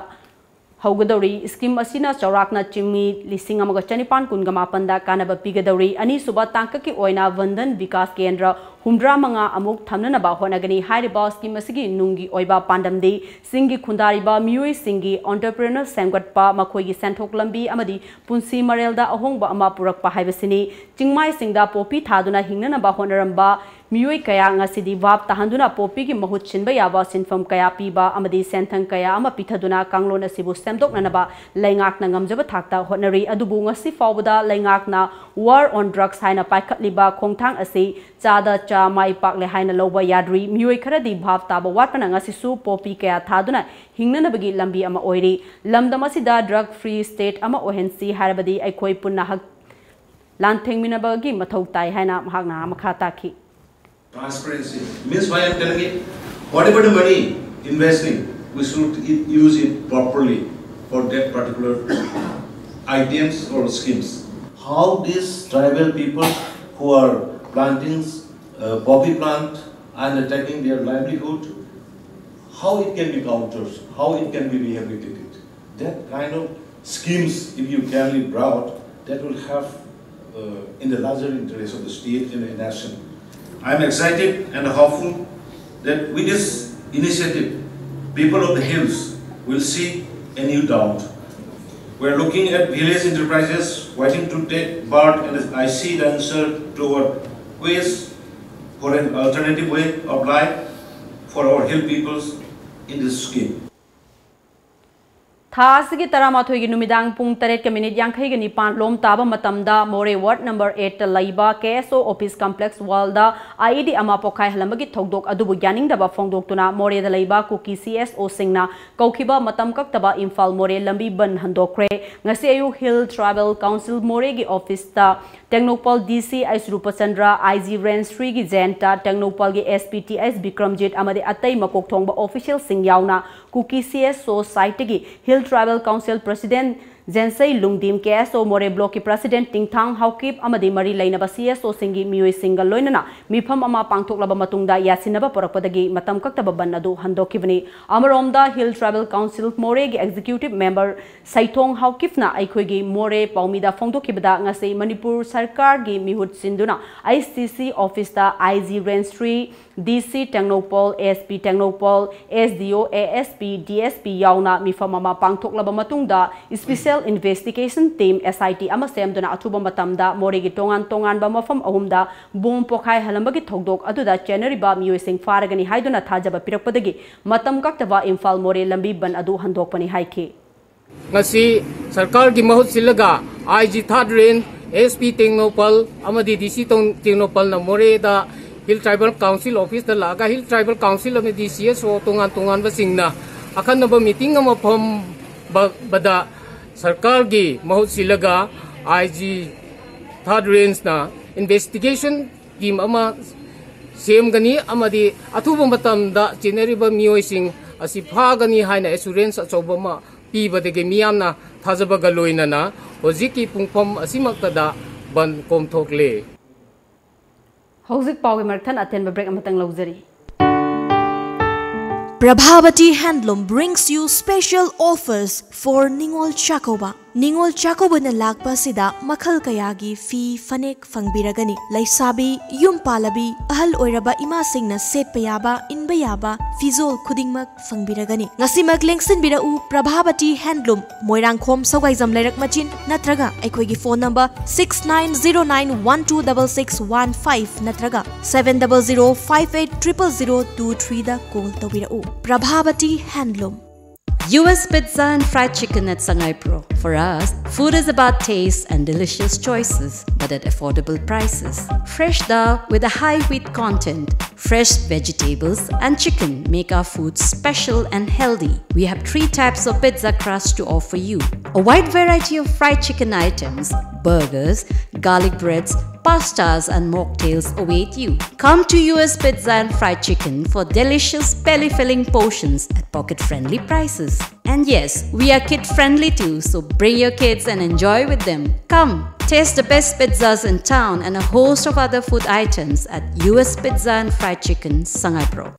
ꯍꯧꯒꯗꯧꯔꯤ꯫ ꯁ꯭ꯀꯤꯝ ꯑꯁꯤꯅ ꯆꯥꯎꯔꯥꯛꯅ ꯆꯤꯡꯃꯤ ꯂꯤꯁꯤꯡ ꯑꯃꯒ ꯆꯅꯤꯄꯥꯟ ꯀꯨꯟꯒ ꯃꯥꯄꯟꯗ ꯀꯥꯟꯅꯕ ꯄꯤꯒꯗꯧꯔꯤ꯫ ꯑꯅꯤꯁꯨꯕ ꯇꯥꯡꯀꯛꯀꯤ ꯑꯣꯏꯅ ꯕꯟꯙꯟ ꯕꯤꯀꯥꯁ ꯀꯦꯟꯗ꯭ꯔ ꯍꯨꯝꯗ꯭ꯔꯥ ꯃꯉꯥ ꯑꯃꯨꯛ ꯊꯝꯅꯅꯕ ꯍꯣꯠꯅꯒꯅꯤ꯫ ꯍꯥꯏꯔꯤꯕ ꯁ꯭ꯀꯤꯝ ꯑꯁꯤꯒꯤ ꯅꯨꯡꯒꯤ ꯑꯣꯏꯕ ꯄꯥꯟꯗꯝꯗꯤ ꯆꯤꯡꯒꯤ ꯈꯨꯟꯗꯥꯔꯤꯕ ꯃꯤꯑꯣꯏꯁꯤꯡꯒꯤ ꯑꯣꯟꯇꯔꯄ꯭ꯔꯤꯅꯔ ꯁꯦꯝꯒꯠꯄ, ꯃꯈꯣꯏꯒꯤ ꯁꯦꯟꯊꯣꯛ ꯂꯝꯕꯤ ꯑꯃꯗꯤ ꯄꯨꯟꯁꯤ ꯃꯔꯦꯜꯗ ꯑꯍꯣꯡꯕ ꯑꯃ ꯄꯨꯔꯛꯄ ꯍꯥꯏꯕꯁꯤꯅꯤ꯫ ꯆꯤꯡꯃꯥꯏꯁꯤꯡꯗ ꯄꯣꯄꯤ ꯊꯥꯗꯨꯅ ꯍꯤꯡꯅꯅꯕ ꯍꯣꯠꯅꯔꯝꯕ ꯃꯤꯑꯣꯏ ꯀꯌꯥ ꯉꯁꯤꯗꯤ ꯚꯥꯞ ꯇꯥꯍꯟꯗꯨꯅ ꯄꯣꯄꯤꯒꯤ ꯃꯍꯨꯠ ꯁꯤꯟꯕ ꯌꯥꯕ ꯁꯤꯟꯐꯝ ꯀꯌꯥ ꯄꯤꯕ ꯑꯃꯗꯤ ꯁꯦꯟꯊꯪ ꯀꯌꯥ ꯑꯃ ꯄꯤꯊꯗꯨꯅ ꯀꯥꯡꯂꯣꯟ ꯑꯁꯤꯕꯨ ꯁꯦꯝꯗꯣꯛꯅꯅꯕ ꯂꯩꯉꯥꯛꯅ ꯉꯝꯖꯕ ꯊꯥꯛꯇ ꯍꯣꯠꯅꯔꯤ꯫ ꯑꯗꯨꯕꯨ ꯉꯁꯤ ꯐꯥꯎꯕꯗ ꯂꯩꯉꯥꯛꯅ War on Drugs ꯍꯥꯏꯅ ꯄꯥꯏꯈꯠꯂꯤꯕ ꯈꯣꯡꯊꯥꯡ ꯑꯁꯤ ꯆꯥꯗ ꯆꯥ ꯃꯥꯏ ꯄꯥꯛꯂꯦ ꯍꯥꯏꯅ ꯂꯧꯕ ꯌꯥꯗ꯭ꯔꯤ꯫ ꯃꯤꯑꯣꯏ ꯈꯔꯗꯤ ꯚꯥꯞ ꯇꯥꯕ ꯋꯥꯠꯄꯅ ꯉꯁꯤꯁꯨ ꯄꯣꯄꯤ ꯀꯌꯥ ꯊꯥꯗꯨꯅ ꯍꯤꯡꯅꯅꯕꯒꯤ ꯂꯝꯕꯤ ꯑꯃ ꯑꯣꯏꯔꯤ꯫ ꯂꯝꯗꯝ ꯑꯁꯤꯗ drug free state ꯑꯃ ꯑꯣꯏꯍꯟꯁꯤ ꯍꯥꯏꯔꯕꯗꯤ ꯑꯩꯈꯣꯏ ꯄꯨꯟꯅ ꯍꯛ-, ꯂꯥꯟꯊꯦꯡꯃꯤꯟꯅꯕꯒꯤ ꯃꯊꯧ ꯇꯥꯏ ꯍꯥꯏꯅ ꯃꯍꯥꯛꯅ ꯃꯈꯥ ꯇꯥꯈꯤ꯫ Transparency means, why I'm telling it, whatever the money investing, we should i- use it properly for that particular items or schemes. How these tribal people who are planting uh, poppy plant and attacking their livelihood, how it can be countered, how it can be rehabilitated. That kind of schemes, if you can be brought, that will have uh, in the larger interest of the state and the nation. I am excited and hopeful that with this initiative, people of the hills will see a new dawn. We are looking at village enterprises waiting to take part, and I see the answer to our quest for an alternative way of life for our hill peoples in this scheme. ꯊꯥ ꯑꯁꯤꯒꯤ ꯇꯔꯥꯃꯥꯊꯣꯏꯒꯤ ꯅꯨꯃꯤꯗꯥꯡ ꯄꯨꯡ ꯇꯔꯦꯠꯀ minute ꯌꯥꯡꯈꯩꯒ ꯅꯤꯄꯥꯟ ꯂꯣꯝ ꯇꯥꯕ ꯃꯇꯝꯗ ꯃꯣꯔꯦ ward number ꯑꯩꯠꯇ ꯂꯩꯕ ꯀꯦ ꯑꯦꯁ ꯑꯣ ꯑꯣꯐꯤꯁ ꯀꯝꯄ꯭ꯂꯦꯛꯁ ꯋꯥꯜꯗ ꯑꯥꯏ ꯏ ꯗꯤ ꯑꯃ ꯄꯣꯈꯥꯏꯍꯜꯂꯝꯕꯒꯤ ꯊꯧꯗꯣꯛ ꯑꯗꯨꯕꯨ ꯌꯥꯅꯤꯡꯗꯕ ꯐꯣꯡꯗꯣꯛꯇꯨꯅ ꯃꯣꯔꯦꯗ ꯂꯩꯕ ꯀꯨꯀꯤ ꯁꯤ ꯑꯦꯁ ꯑꯣꯁꯤꯡꯅ ꯀꯧꯈꯤꯕ ꯃꯇꯝ ꯀꯛꯇꯕ ꯏꯝꯐꯥꯜ ꯃꯣꯔꯦ ꯂꯝꯕꯤ ꯕꯟ ꯍꯟꯗꯣꯛꯈ꯭ꯔꯦ꯫ ꯉꯁꯤ ꯑꯌꯨꯛ ꯍꯤꯜ ꯇ꯭ꯔꯥꯏꯕꯦꯜ ꯀꯥꯎꯟꯁꯤꯜ ꯃꯣꯔꯦꯒꯤ ꯑꯣꯐꯤꯁꯇ ꯇꯦꯡꯅꯧꯄꯜ ꯗꯤ ꯁꯤ ꯑꯩꯆ ꯔꯨꯄꯆꯟꯗ꯭ꯔ, ꯑꯥꯏ ꯖꯤ ꯔꯦꯟꯖ ꯊ꯭ꯔꯤꯒꯤ ꯖꯌꯟꯇ, ꯇꯦꯡꯅꯧꯄꯜꯒꯤ S P T H Bikramjit ꯑꯃꯗꯤ ꯑꯇꯩ ꯃꯀꯣꯛ ꯊꯣꯡꯕ ꯑꯣꯐꯤꯁꯤꯌꯦꯜꯁꯤꯡ ꯌꯥꯎꯅ ꯀꯨꯀꯤ ꯁꯤ ꯑꯦꯁ ꯑꯣ ꯁꯥꯏꯠꯇꯒꯤ ꯍꯤꯜ ꯇ꯭ꯔꯥꯏꯕꯦꯜ ꯀꯥꯎꯟꯁꯤꯜ ꯄ꯭ꯔꯁꯤꯗꯦꯟꯠ ꯖꯦꯟꯁꯩ ꯂꯨꯡꯗꯤꯝ, ꯀꯦ ꯑꯦꯁ ꯑꯣ ꯃꯣꯔꯦ ꯕ꯭ꯂꯣꯛꯀꯤ ꯄ꯭ꯔꯁꯤꯗꯦꯟꯠ ꯇꯤꯡꯊꯥꯡ ꯍꯥꯎꯀꯤꯞ ꯑꯃꯗꯤ ꯃꯔꯤ ꯂꯩꯅꯕ ꯁꯤ ꯑꯦꯁ ꯑꯣꯁꯤꯡꯒꯤ ꯃꯤꯑꯣꯏꯁꯤꯡꯒ ꯂꯣꯏꯅꯅ ꯃꯤꯐꯝ ꯑꯃ ꯄꯥꯡꯊꯣꯛꯂꯕ ꯃꯇꯨꯡꯗ ꯌꯥꯁꯤꯟꯅꯕ ꯄꯨꯔꯛꯄꯗꯒꯤ ꯃꯇꯝ ꯀꯛꯇꯕ ꯕꯟ ꯑꯗꯨ ꯍꯟꯗꯣꯛꯈꯤꯕꯅꯤ꯫ ꯑꯃꯔꯣꯝꯗ ꯍꯤꯜ ꯇ꯭ꯔꯥꯏꯕꯦꯜ ꯀꯥꯎꯟꯁꯤꯜ ꯃꯣꯔꯦꯒꯤ ꯑꯦꯛꯖꯤꯀ꯭ꯌꯨꯇꯤꯕ ꯃꯦꯝꯕꯔ ꯁꯩꯊꯣꯡ ꯍꯥꯎꯀꯤꯞꯅ ꯑꯩꯈꯣꯏꯒꯤ ꯃꯣꯔꯦ ꯄꯥꯎꯃꯤꯗ ꯐꯣꯡꯗꯣꯛꯈꯤꯕꯗ ꯉꯁꯤ ꯃꯅꯤꯄꯨꯔ ꯁꯔꯀꯥꯔꯒꯤ ꯃꯤꯍꯨꯠ ꯁꯤꯟꯗꯨꯅ ꯑꯩꯆ ꯁꯤ ꯁꯤ ꯑꯣꯐꯤꯁꯇ ꯑꯥꯏ ꯖꯤ ꯔꯦꯟꯖ ꯊ꯭ꯔꯤ, ꯗꯤ ꯁꯤ Tengnoupal, S P Tengnoupal, S D ꯑꯣ, A S P, D S P ꯌꯥꯎꯅ ꯃꯤꯐꯝ ꯑꯃ ꯄꯥꯡꯊꯣꯛꯂꯕ ꯃꯇꯨꯡꯗ ꯏꯁꯄꯤꯁꯦꯜ ꯏꯟꯚꯦꯁꯇꯤꯒꯦꯁꯟ ꯇꯤꯝ, ꯑꯦꯁ ꯑꯥꯏ ꯇꯤ, ꯑꯃ ꯁꯦꯝꯗꯨꯅ ꯑꯊꯨꯕ ꯃꯇꯝꯗ ꯃꯣꯔꯦꯒꯤ ꯇꯣꯉꯥꯟ ꯇꯣꯉꯥꯟꯕ ꯃꯐꯝ ꯑꯍꯨꯝꯗ ꯕꯣꯝ ꯄꯣꯈꯥꯏꯍꯜꯂꯝꯕꯒꯤ ꯊꯧꯗꯣꯛ ꯑꯗꯨꯗ ꯆꯦꯟꯅꯔꯤꯕ ꯃꯤꯑꯣꯏꯁꯤꯡ ꯐꯥꯔꯒꯅꯤ ꯍꯥꯏꯗꯨꯅ ꯊꯥꯖꯕ ꯄꯤꯔꯛꯄꯗꯒꯤ ꯃꯇꯝ ꯀꯛꯇꯕ ꯏꯝꯐꯥꯜ ꯃꯣꯔꯦ ꯂꯝꯕꯤ ꯕꯟ ꯑꯗꯨ ꯍꯟꯗꯣꯛꯄꯅꯤ ꯍꯥꯏꯈꯤ꯫ ꯉꯁꯤ ꯁꯔꯀꯥꯔꯒꯤ ꯃꯍꯨꯠ ꯁꯤꯜꯂꯒ ꯑꯥꯏ ꯖꯤ ꯊꯥꯔꯠ ꯔꯦꯟꯖ, ꯑꯦꯁ ꯄꯤ ꯇꯦꯡꯅꯧꯄꯜ ꯑꯃꯗꯤ ꯗꯤ ꯁꯤ ꯇꯣꯡ-, ꯇꯦꯡꯅꯧꯄꯜꯅ ꯃꯣꯔꯦꯗ ꯍꯤꯜ ꯇ꯭ꯔꯥꯏꯕꯦꯜ ꯀꯥꯎꯟꯁꯤꯜ ꯑꯣꯐꯤꯁꯇ ꯂꯥꯛꯑꯒ ꯍꯤꯜ ꯇ꯭ꯔꯥꯏꯕꯦꯜ ꯀꯥꯎꯟꯁꯤꯜ ꯑꯃꯗꯤ ꯁꯤ ꯑꯦꯁ ꯑꯣ ꯇꯣꯉꯥꯟ ꯇꯣꯉꯥꯟꯕꯁꯤꯡꯅ ꯑꯈꯟꯅꯕ ꯃꯤꯇꯤꯡ ꯑꯃ ꯐꯝꯕꯗ ꯁꯔꯀꯥꯔꯒꯤ ꯃꯍꯨꯠ ꯁꯤꯜꯂꯒ ꯑꯥꯏ ꯖꯤ ꯊꯥꯔꯠ ꯔꯦꯟꯖꯅ ꯏꯟꯚꯦꯁꯇꯤꯒꯦꯁꯟ ꯇꯤꯝ ꯑꯃ ꯁꯦꯝꯒꯅꯤ ꯑꯃꯗꯤ ꯑꯊꯨꯕ ꯃꯇꯝꯗ ꯆꯦꯟꯅꯔꯤꯕ ꯃꯤꯑꯣꯏꯁꯤꯡ ꯑꯁꯤ ꯐꯥꯒꯅꯤ ꯍꯥꯏꯅ ꯑꯦꯁꯨꯔꯦꯟꯁ ꯑꯆꯧꯕ ꯑꯃ ꯄꯤꯕꯗꯒꯤ ꯃꯤꯌꯥꯝꯅ ꯊꯥꯖꯕꯒ ꯂꯣꯏꯅꯅ ꯍꯧꯖꯤꯛꯀꯤ ꯄꯨꯡꯐꯝ ꯑꯁꯤꯃꯛꯇꯗ ꯕꯟ ꯀꯣꯝꯊꯣꯛꯂꯦ꯫ ꯍꯧꯖꯤꯛ ꯄꯥꯎꯒꯤ ꯃꯔꯛꯊꯠ ꯑꯇꯦꯟꯕ ꯕ꯭ꯔꯦꯛ ꯑꯃꯇꯪ ꯂꯧꯖꯔꯤ꯫ Prabhavati Handloom brings you special offers for Ningol Chakouba. ꯅꯤꯉꯣꯜ ꯆꯥꯛꯀꯧꯕꯅ ꯂꯥꯛꯄ ꯑꯁꯤꯗ ꯃꯈꯜ ꯀꯌꯥꯒꯤ ꯐꯤ ꯐꯅꯦꯛ ꯐꯪꯕꯤꯔꯒꯅꯤ꯫ ꯂꯩꯁꯥꯕꯤ, ꯌꯨꯝ ꯄꯥꯜꯂꯕꯤ, ꯑꯍꯜ ꯑꯣꯏꯔꯕ ꯏꯃꯥꯁꯤꯡꯅ ꯁꯦꯠꯄ ꯌꯥꯕ, ꯏꯟꯕ ꯌꯥꯕ ꯐꯤꯖꯣꯜ ꯈꯨꯗꯤꯡꯃꯛ ꯐꯪꯕꯤꯔꯒꯅꯤ꯫ ꯉꯁꯤꯃꯛ ꯂꯦꯡꯁꯤꯟꯕꯤꯔꯛꯎ ꯄ꯭ꯔꯚꯥꯕꯇꯤ ꯍꯦꯟꯗꯂꯨꯝ, ꯃꯣꯏꯔꯥꯡꯈꯣꯝ ꯁꯧꯒꯥꯏꯖꯝ ꯂꯩꯔꯛ ꯃꯆꯤꯟ ꯅꯠꯇ꯭ꯔꯒ ꯑꯩꯈꯣꯏꯒꯤ phone number six nine zero nine one two double six one five ꯅꯠꯇ꯭ꯔꯒ seven double zero five eight triple zero two threeꯗ call ꯇꯧꯕꯤꯔꯛꯎ꯫ Prabhavati handloom. U S Pizza and Fried Chicken at Sangaipro. For us, food is about taste and delicious choices, but at affordable prices. Fresh dal with a high wheat content, fresh vegetables, and chicken make our food special and healthy. We have three types of pizza crust to offer you. A wide variety of fried chicken items, burgers, garlic breads, pastas, and mocktails await you. Come to U S Pizza and Fried Chicken for delicious belly-filling portions at pocket-friendly prices. And yes, we are kid-friendly too, so bring your kids and enjoy with them. Come, taste the best pizzas in town and a host of other food items at U S Pizza and Fried Chicken, Sangaipro.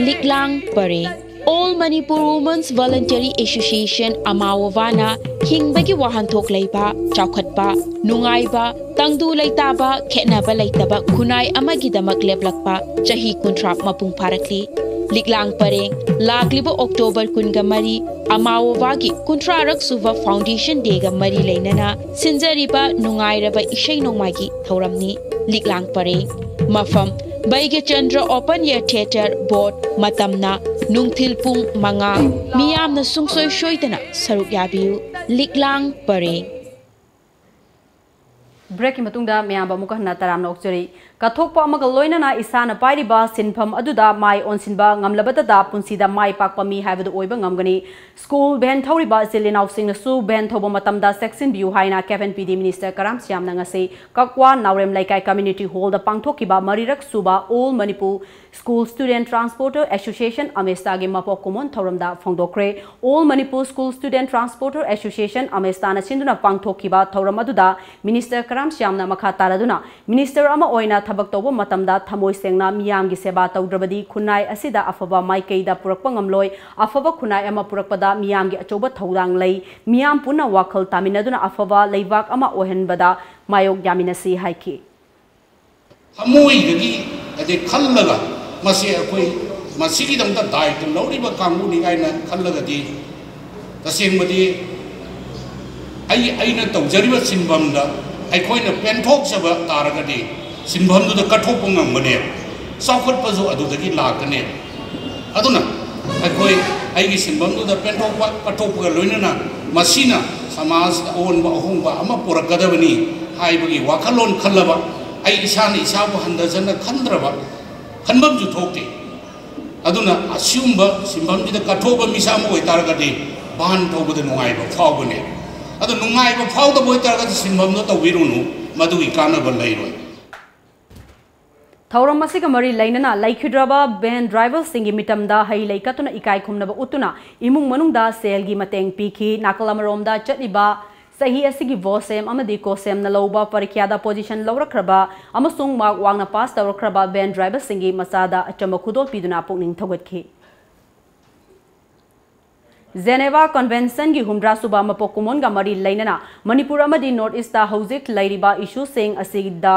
Liklang Pareng. All Manipur Women's Voluntary Association, ꯑꯃꯥꯋꯣꯕꯥꯅ ꯍꯤꯡꯕꯒꯤ ꯋꯥꯍꯟꯊꯣꯛ ꯂꯩꯕ, ꯆꯥꯎꯈꯠꯄ, ꯅꯨꯡꯉꯥꯏꯕ, ꯇꯪꯗꯨ ꯂꯩꯇꯥꯕ, ꯈꯦꯠꯅꯕ ꯂꯩꯇꯕ ꯈꯨꯟꯅꯥꯏ ꯑꯃꯒꯤꯗꯃꯛ ꯂꯦꯞꯂꯛꯄ ꯆꯍꯤ ꯀꯨꯟꯊ꯭ꯔꯥ ꯃꯄꯨꯡ ꯐꯥꯔꯛꯂꯤ꯫ ꯂꯤꯛꯂꯥꯡ ꯄꯔꯦꯡ, ꯂꯥꯛꯂꯤꯕ October ꯀꯨꯟꯒ ꯃꯔꯤ, ꯑꯃꯥꯋꯣꯕꯥꯒꯤ ꯀꯨꯟꯊ꯭ꯔꯥꯔꯛ ꯁꯨꯕ Foundation Dayꯒ ꯃꯔꯤ ꯂꯩꯅꯅ ꯁꯤꯟꯖꯔꯤꯕ ꯅꯨꯡꯉꯥꯏꯔꯕ ꯏꯁꯩ ꯅꯣꯡꯃꯥꯏꯒꯤ ꯊꯧꯔꯝꯅꯤ꯫ ꯂꯤꯛꯂꯥꯡ ꯄꯔꯦꯡ꯫ ꯃꯐꯝ, ꯕꯩꯒ꯭ꯌꯆꯟꯗ꯭ꯔ Open Air Theatre, ꯕꯣꯠ꯫ ꯃꯇꯝꯅ ꯅꯨꯡꯊꯤꯜ ꯄꯨꯡ ꯃꯉꯥ꯫ ꯃꯤꯌꯥꯝꯅ ꯁꯨꯡꯁꯣꯏ ꯁꯣꯏꯗꯅ ꯁꯔꯨꯛ ꯌꯥꯕꯤꯌꯨ꯫ ꯂꯤꯛꯂꯥꯡ ꯄꯔꯦꯡ꯫ Breakꯀꯤ ꯃꯇꯨꯡꯗ ꯃꯌꯥꯝꯕꯨ ꯑꯃꯨꯛꯀ ꯍꯟꯅ ꯇꯔꯥꯝꯅ ꯑꯣꯛꯆꯔꯤ꯫ ꯀꯠꯊꯣꯛꯄ ꯑꯃꯒ ꯂꯣꯏꯅꯅ ꯏꯁꯥꯅ ꯄꯥꯏꯔꯤꯕ ꯁꯤꯟꯐꯝ ꯑꯗꯨꯗ ꯃꯥꯏ ꯑꯣꯟꯁꯤꯟꯕ ꯉꯝꯂꯕꯇꯗ ꯄꯨꯟꯁꯤꯗ ꯃꯥꯏ ꯄꯥꯛꯄ ꯃꯤ ꯍꯥꯏꯕꯗꯨ ꯑꯣꯏꯕ ꯉꯝꯒꯅꯤ꯫ School van ꯊꯧꯔꯤꯕ ꯏꯆꯤꯜ ꯏꯅꯥꯎꯁꯤꯡꯅꯁꯨ van ꯊꯧꯕ ꯃꯇꯝꯗ ꯆꯦꯛꯁꯤꯟꯕꯤꯌꯨ ꯍꯥꯏꯅ Cabinet ꯄꯤꯗꯤ Minister ꯀꯔꯥꯝ ꯁ꯭ꯌꯥꯝꯅ ꯉꯁꯤ ꯀꯛꯋꯥ ꯅꯥꯎꯔꯦꯝ ꯂꯩꯀꯥꯏ Community Hallꯗ ꯄꯥꯡꯊꯣꯛꯈꯤꯕ ꯃꯔꯤꯔꯛ ꯁꯨꯕ All Manipur School Student Transporter Association, ꯑꯃꯦꯁꯇꯥꯒꯤ ꯃꯄꯣꯛ ꯀꯨꯝꯑꯣꯟ ꯊꯧꯔꯝꯗ ꯐꯣꯡꯗꯣꯛꯈ꯭ꯔꯦ꯫ All Manipur School Student Transporter Association, ꯑꯃꯦꯁꯇꯥꯅ ꯁꯤꯟꯗꯨꯅ ꯄꯥꯡꯊꯣꯛꯈꯤꯕ ꯊꯧꯔꯝ ꯑꯗꯨꯗ Minister ꯀꯔꯥꯝ ꯁ꯭ꯌꯥꯝꯅ ꯃꯈꯥ ꯇꯥꯔꯗꯨꯅ Minister ꯑꯃ ꯑꯣꯏꯅ ꯊꯕꯛ ꯇꯧꯕ ꯃꯇꯝꯗ ꯊꯃꯣꯏ ꯁꯦꯡꯅ ꯃꯤꯌꯥꯝꯒꯤ ꯁꯦꯕꯥ ꯇꯧꯗ꯭ꯔꯕꯗꯤ ꯈꯨꯟꯅꯥꯏ ꯑꯁꯤꯗ ꯑꯐꯕ ꯃꯥꯏꯀꯩꯗ ꯄꯨꯔꯛꯄ ꯉꯝꯂꯣꯏ꯫ ꯑꯐꯕ ꯈꯨꯟꯅꯥꯏ ꯑꯃ ꯄꯨꯔꯛꯄꯗ ꯃꯤꯌꯥꯝꯒꯤ ꯑꯆꯧꯕ ꯊꯧꯗꯥꯡ ꯂꯩ꯫ ꯃꯤꯌꯥꯝ ꯄꯨꯟꯅ ꯋꯥꯈꯜ ꯇꯥꯃꯤꯟꯅꯗꯨꯅ ꯑꯐꯕ ꯂꯩꯕꯥꯛ ꯑꯃ ꯑꯣꯏꯍꯟꯕꯗ ꯃꯥꯌꯣꯛ ꯌꯥꯃꯤꯟꯅꯁꯤ ꯍꯥꯏꯈꯤ꯫ ꯊꯃꯣꯏꯗꯒꯤ ꯍꯥꯏꯗꯤ ꯈꯜꯂꯒ ꯃꯁꯤ ꯑꯩꯈꯣꯏ ꯃꯁꯤꯒꯤꯗꯃꯛꯇ ꯗꯥꯏꯇ ꯂꯧꯔꯤꯕ ꯀꯥꯡꯕꯨꯅꯤ ꯀꯥꯏꯅ ꯈꯜꯂꯒꯗꯤ ꯇꯁꯦꯡꯕꯗꯤ ꯑꯩ ꯑꯩꯅ ꯇꯧꯖꯔꯤꯕ ꯁꯤꯟꯐꯝꯗ ꯑꯩꯈꯣꯏꯅ ꯄꯦꯟꯊꯣꯛꯆꯕ ꯇꯥꯔꯒꯗꯤ ꯁꯤꯟꯐꯝꯗꯨꯗ ꯀꯠꯊꯣꯛꯄ ꯉꯝꯒꯅꯦꯕ꯫ ꯆꯥꯎꯈꯠꯄꯁꯨ ꯑꯗꯨꯗꯒꯤ ꯂꯥꯛꯀꯅꯦꯕ꯫ ꯑꯗꯨꯅ ꯑꯩꯈꯣꯏ ꯑꯩꯒꯤ ꯁꯤꯟꯐꯝꯗꯨꯗ ꯄꯦꯟꯊꯣꯛꯄ ꯀꯠꯊꯣꯛꯄꯒ ꯂꯣꯏꯅꯅ ꯃꯁꯤꯅ ꯁꯃꯥꯖꯗ ꯑꯑꯣꯟꯕ ꯑꯍꯣꯡꯕ ꯑꯃ ꯄꯨꯔꯛꯀꯗꯕꯅꯤ ꯍꯥꯏꯕꯒꯤ ꯋꯥꯈꯜꯂꯣꯟ ꯈꯜꯂꯕ, ꯑꯩ ꯏꯁꯥꯅ ꯏꯁꯥꯕꯨ ꯍꯟꯊꯖꯅ ꯈꯟꯗ꯭ꯔꯕ, ꯈꯟꯐꯝꯁꯨ ꯊꯣꯛꯇꯦ꯫ ꯑꯗꯨꯅ ꯑꯁꯤꯒꯨꯝꯕ ꯁꯤꯟꯐꯝꯁꯤꯗ ꯀꯠꯊꯣꯛꯄ ꯃꯤꯁꯛ ꯑꯃ ꯑꯣꯏꯇꯥꯔꯒꯗꯤ ꯚꯥꯟ ꯊꯧꯕꯗ ꯅꯨꯡꯉꯥꯏꯕ ꯐꯥꯎꯒꯅꯤ꯫ ꯑꯗꯣ ꯅꯨꯡꯉꯥꯏꯕ ꯐꯥꯎꯗꯕ ꯑꯣꯏꯇꯥꯔꯒꯗꯤ ꯁꯤꯟꯐꯝꯗꯣ ꯇꯧꯕꯤꯔꯨꯅꯨ, ꯃꯗꯨꯒꯤ ꯀꯥꯟꯅꯕ ꯂꯩꯔꯣꯏ꯫ ꯊꯧꯔꯝ ꯑꯁꯤꯒ ꯃꯔꯤ ꯂꯩꯅꯅ ꯂꯩꯈꯤꯗ꯭ꯔꯕ ꯚꯦꯟ ꯗ꯭ꯔꯥꯏꯚꯔꯁꯤꯡꯒꯤ ꯃꯤꯇꯝꯗ ꯍꯩ ꯂꯩ ꯀꯠꯇꯨꯅ ꯏꯀꯥꯏ ꯈꯨꯝꯅꯕ ꯎꯠꯇꯨꯅ ꯏꯃꯨꯡ ꯃꯅꯨꯡꯗ ꯁꯦꯜꯒꯤ ꯃꯇꯦꯡ ꯄꯤꯈꯤ꯫ ꯅꯥꯀꯜ ꯑꯃꯔꯣꯝꯗ ꯆꯠꯂꯤꯕ ꯆꯍꯤ ꯑꯁꯤꯒꯤ ꯚꯣꯁꯦꯝ ꯑꯃꯗꯤ ꯀꯣꯁꯦꯝꯅ ꯂꯧꯕ ꯄꯔꯤꯈ꯭ꯌꯥꯗ ꯄꯣꯖꯤꯁꯟ ꯂꯧꯔꯛꯈ꯭ꯔꯕ ꯑꯃꯁꯨꯡ ꯃꯥꯔꯛ ꯋꯥꯡꯅ ꯄꯥꯁ ꯇꯧꯔꯛꯈ꯭ꯔꯕ ꯚꯦꯟ ꯗ꯭ꯔꯥꯏꯚꯔꯁꯤꯡꯒꯤ ꯃꯆꯥꯗ ꯑꯆꯝꯕ ꯈꯨꯗꯣꯜ ꯄꯤꯗꯨꯅ ꯄꯨꯛꯅꯤꯡ ꯊꯧꯒꯠꯈꯤ꯫ ꯖꯦꯅꯦꯚꯥ ꯀꯟꯚꯦꯟꯁꯟꯒꯤ ꯍꯨꯝꯗ꯭ꯔꯥ ꯁꯨꯕ ꯃꯄꯣꯛ ꯀꯨꯝꯑꯣꯟꯒ ꯃꯔꯤ ꯂꯩꯅꯅ ꯃꯅꯤꯄꯨꯔ ꯑꯃꯗꯤ ꯅꯣꯔꯠ ꯏꯁꯇ ꯍꯧꯖꯤꯛ ꯂꯩꯔꯤꯕ ꯏꯁꯨꯁꯤꯡ ꯑꯁꯤꯗ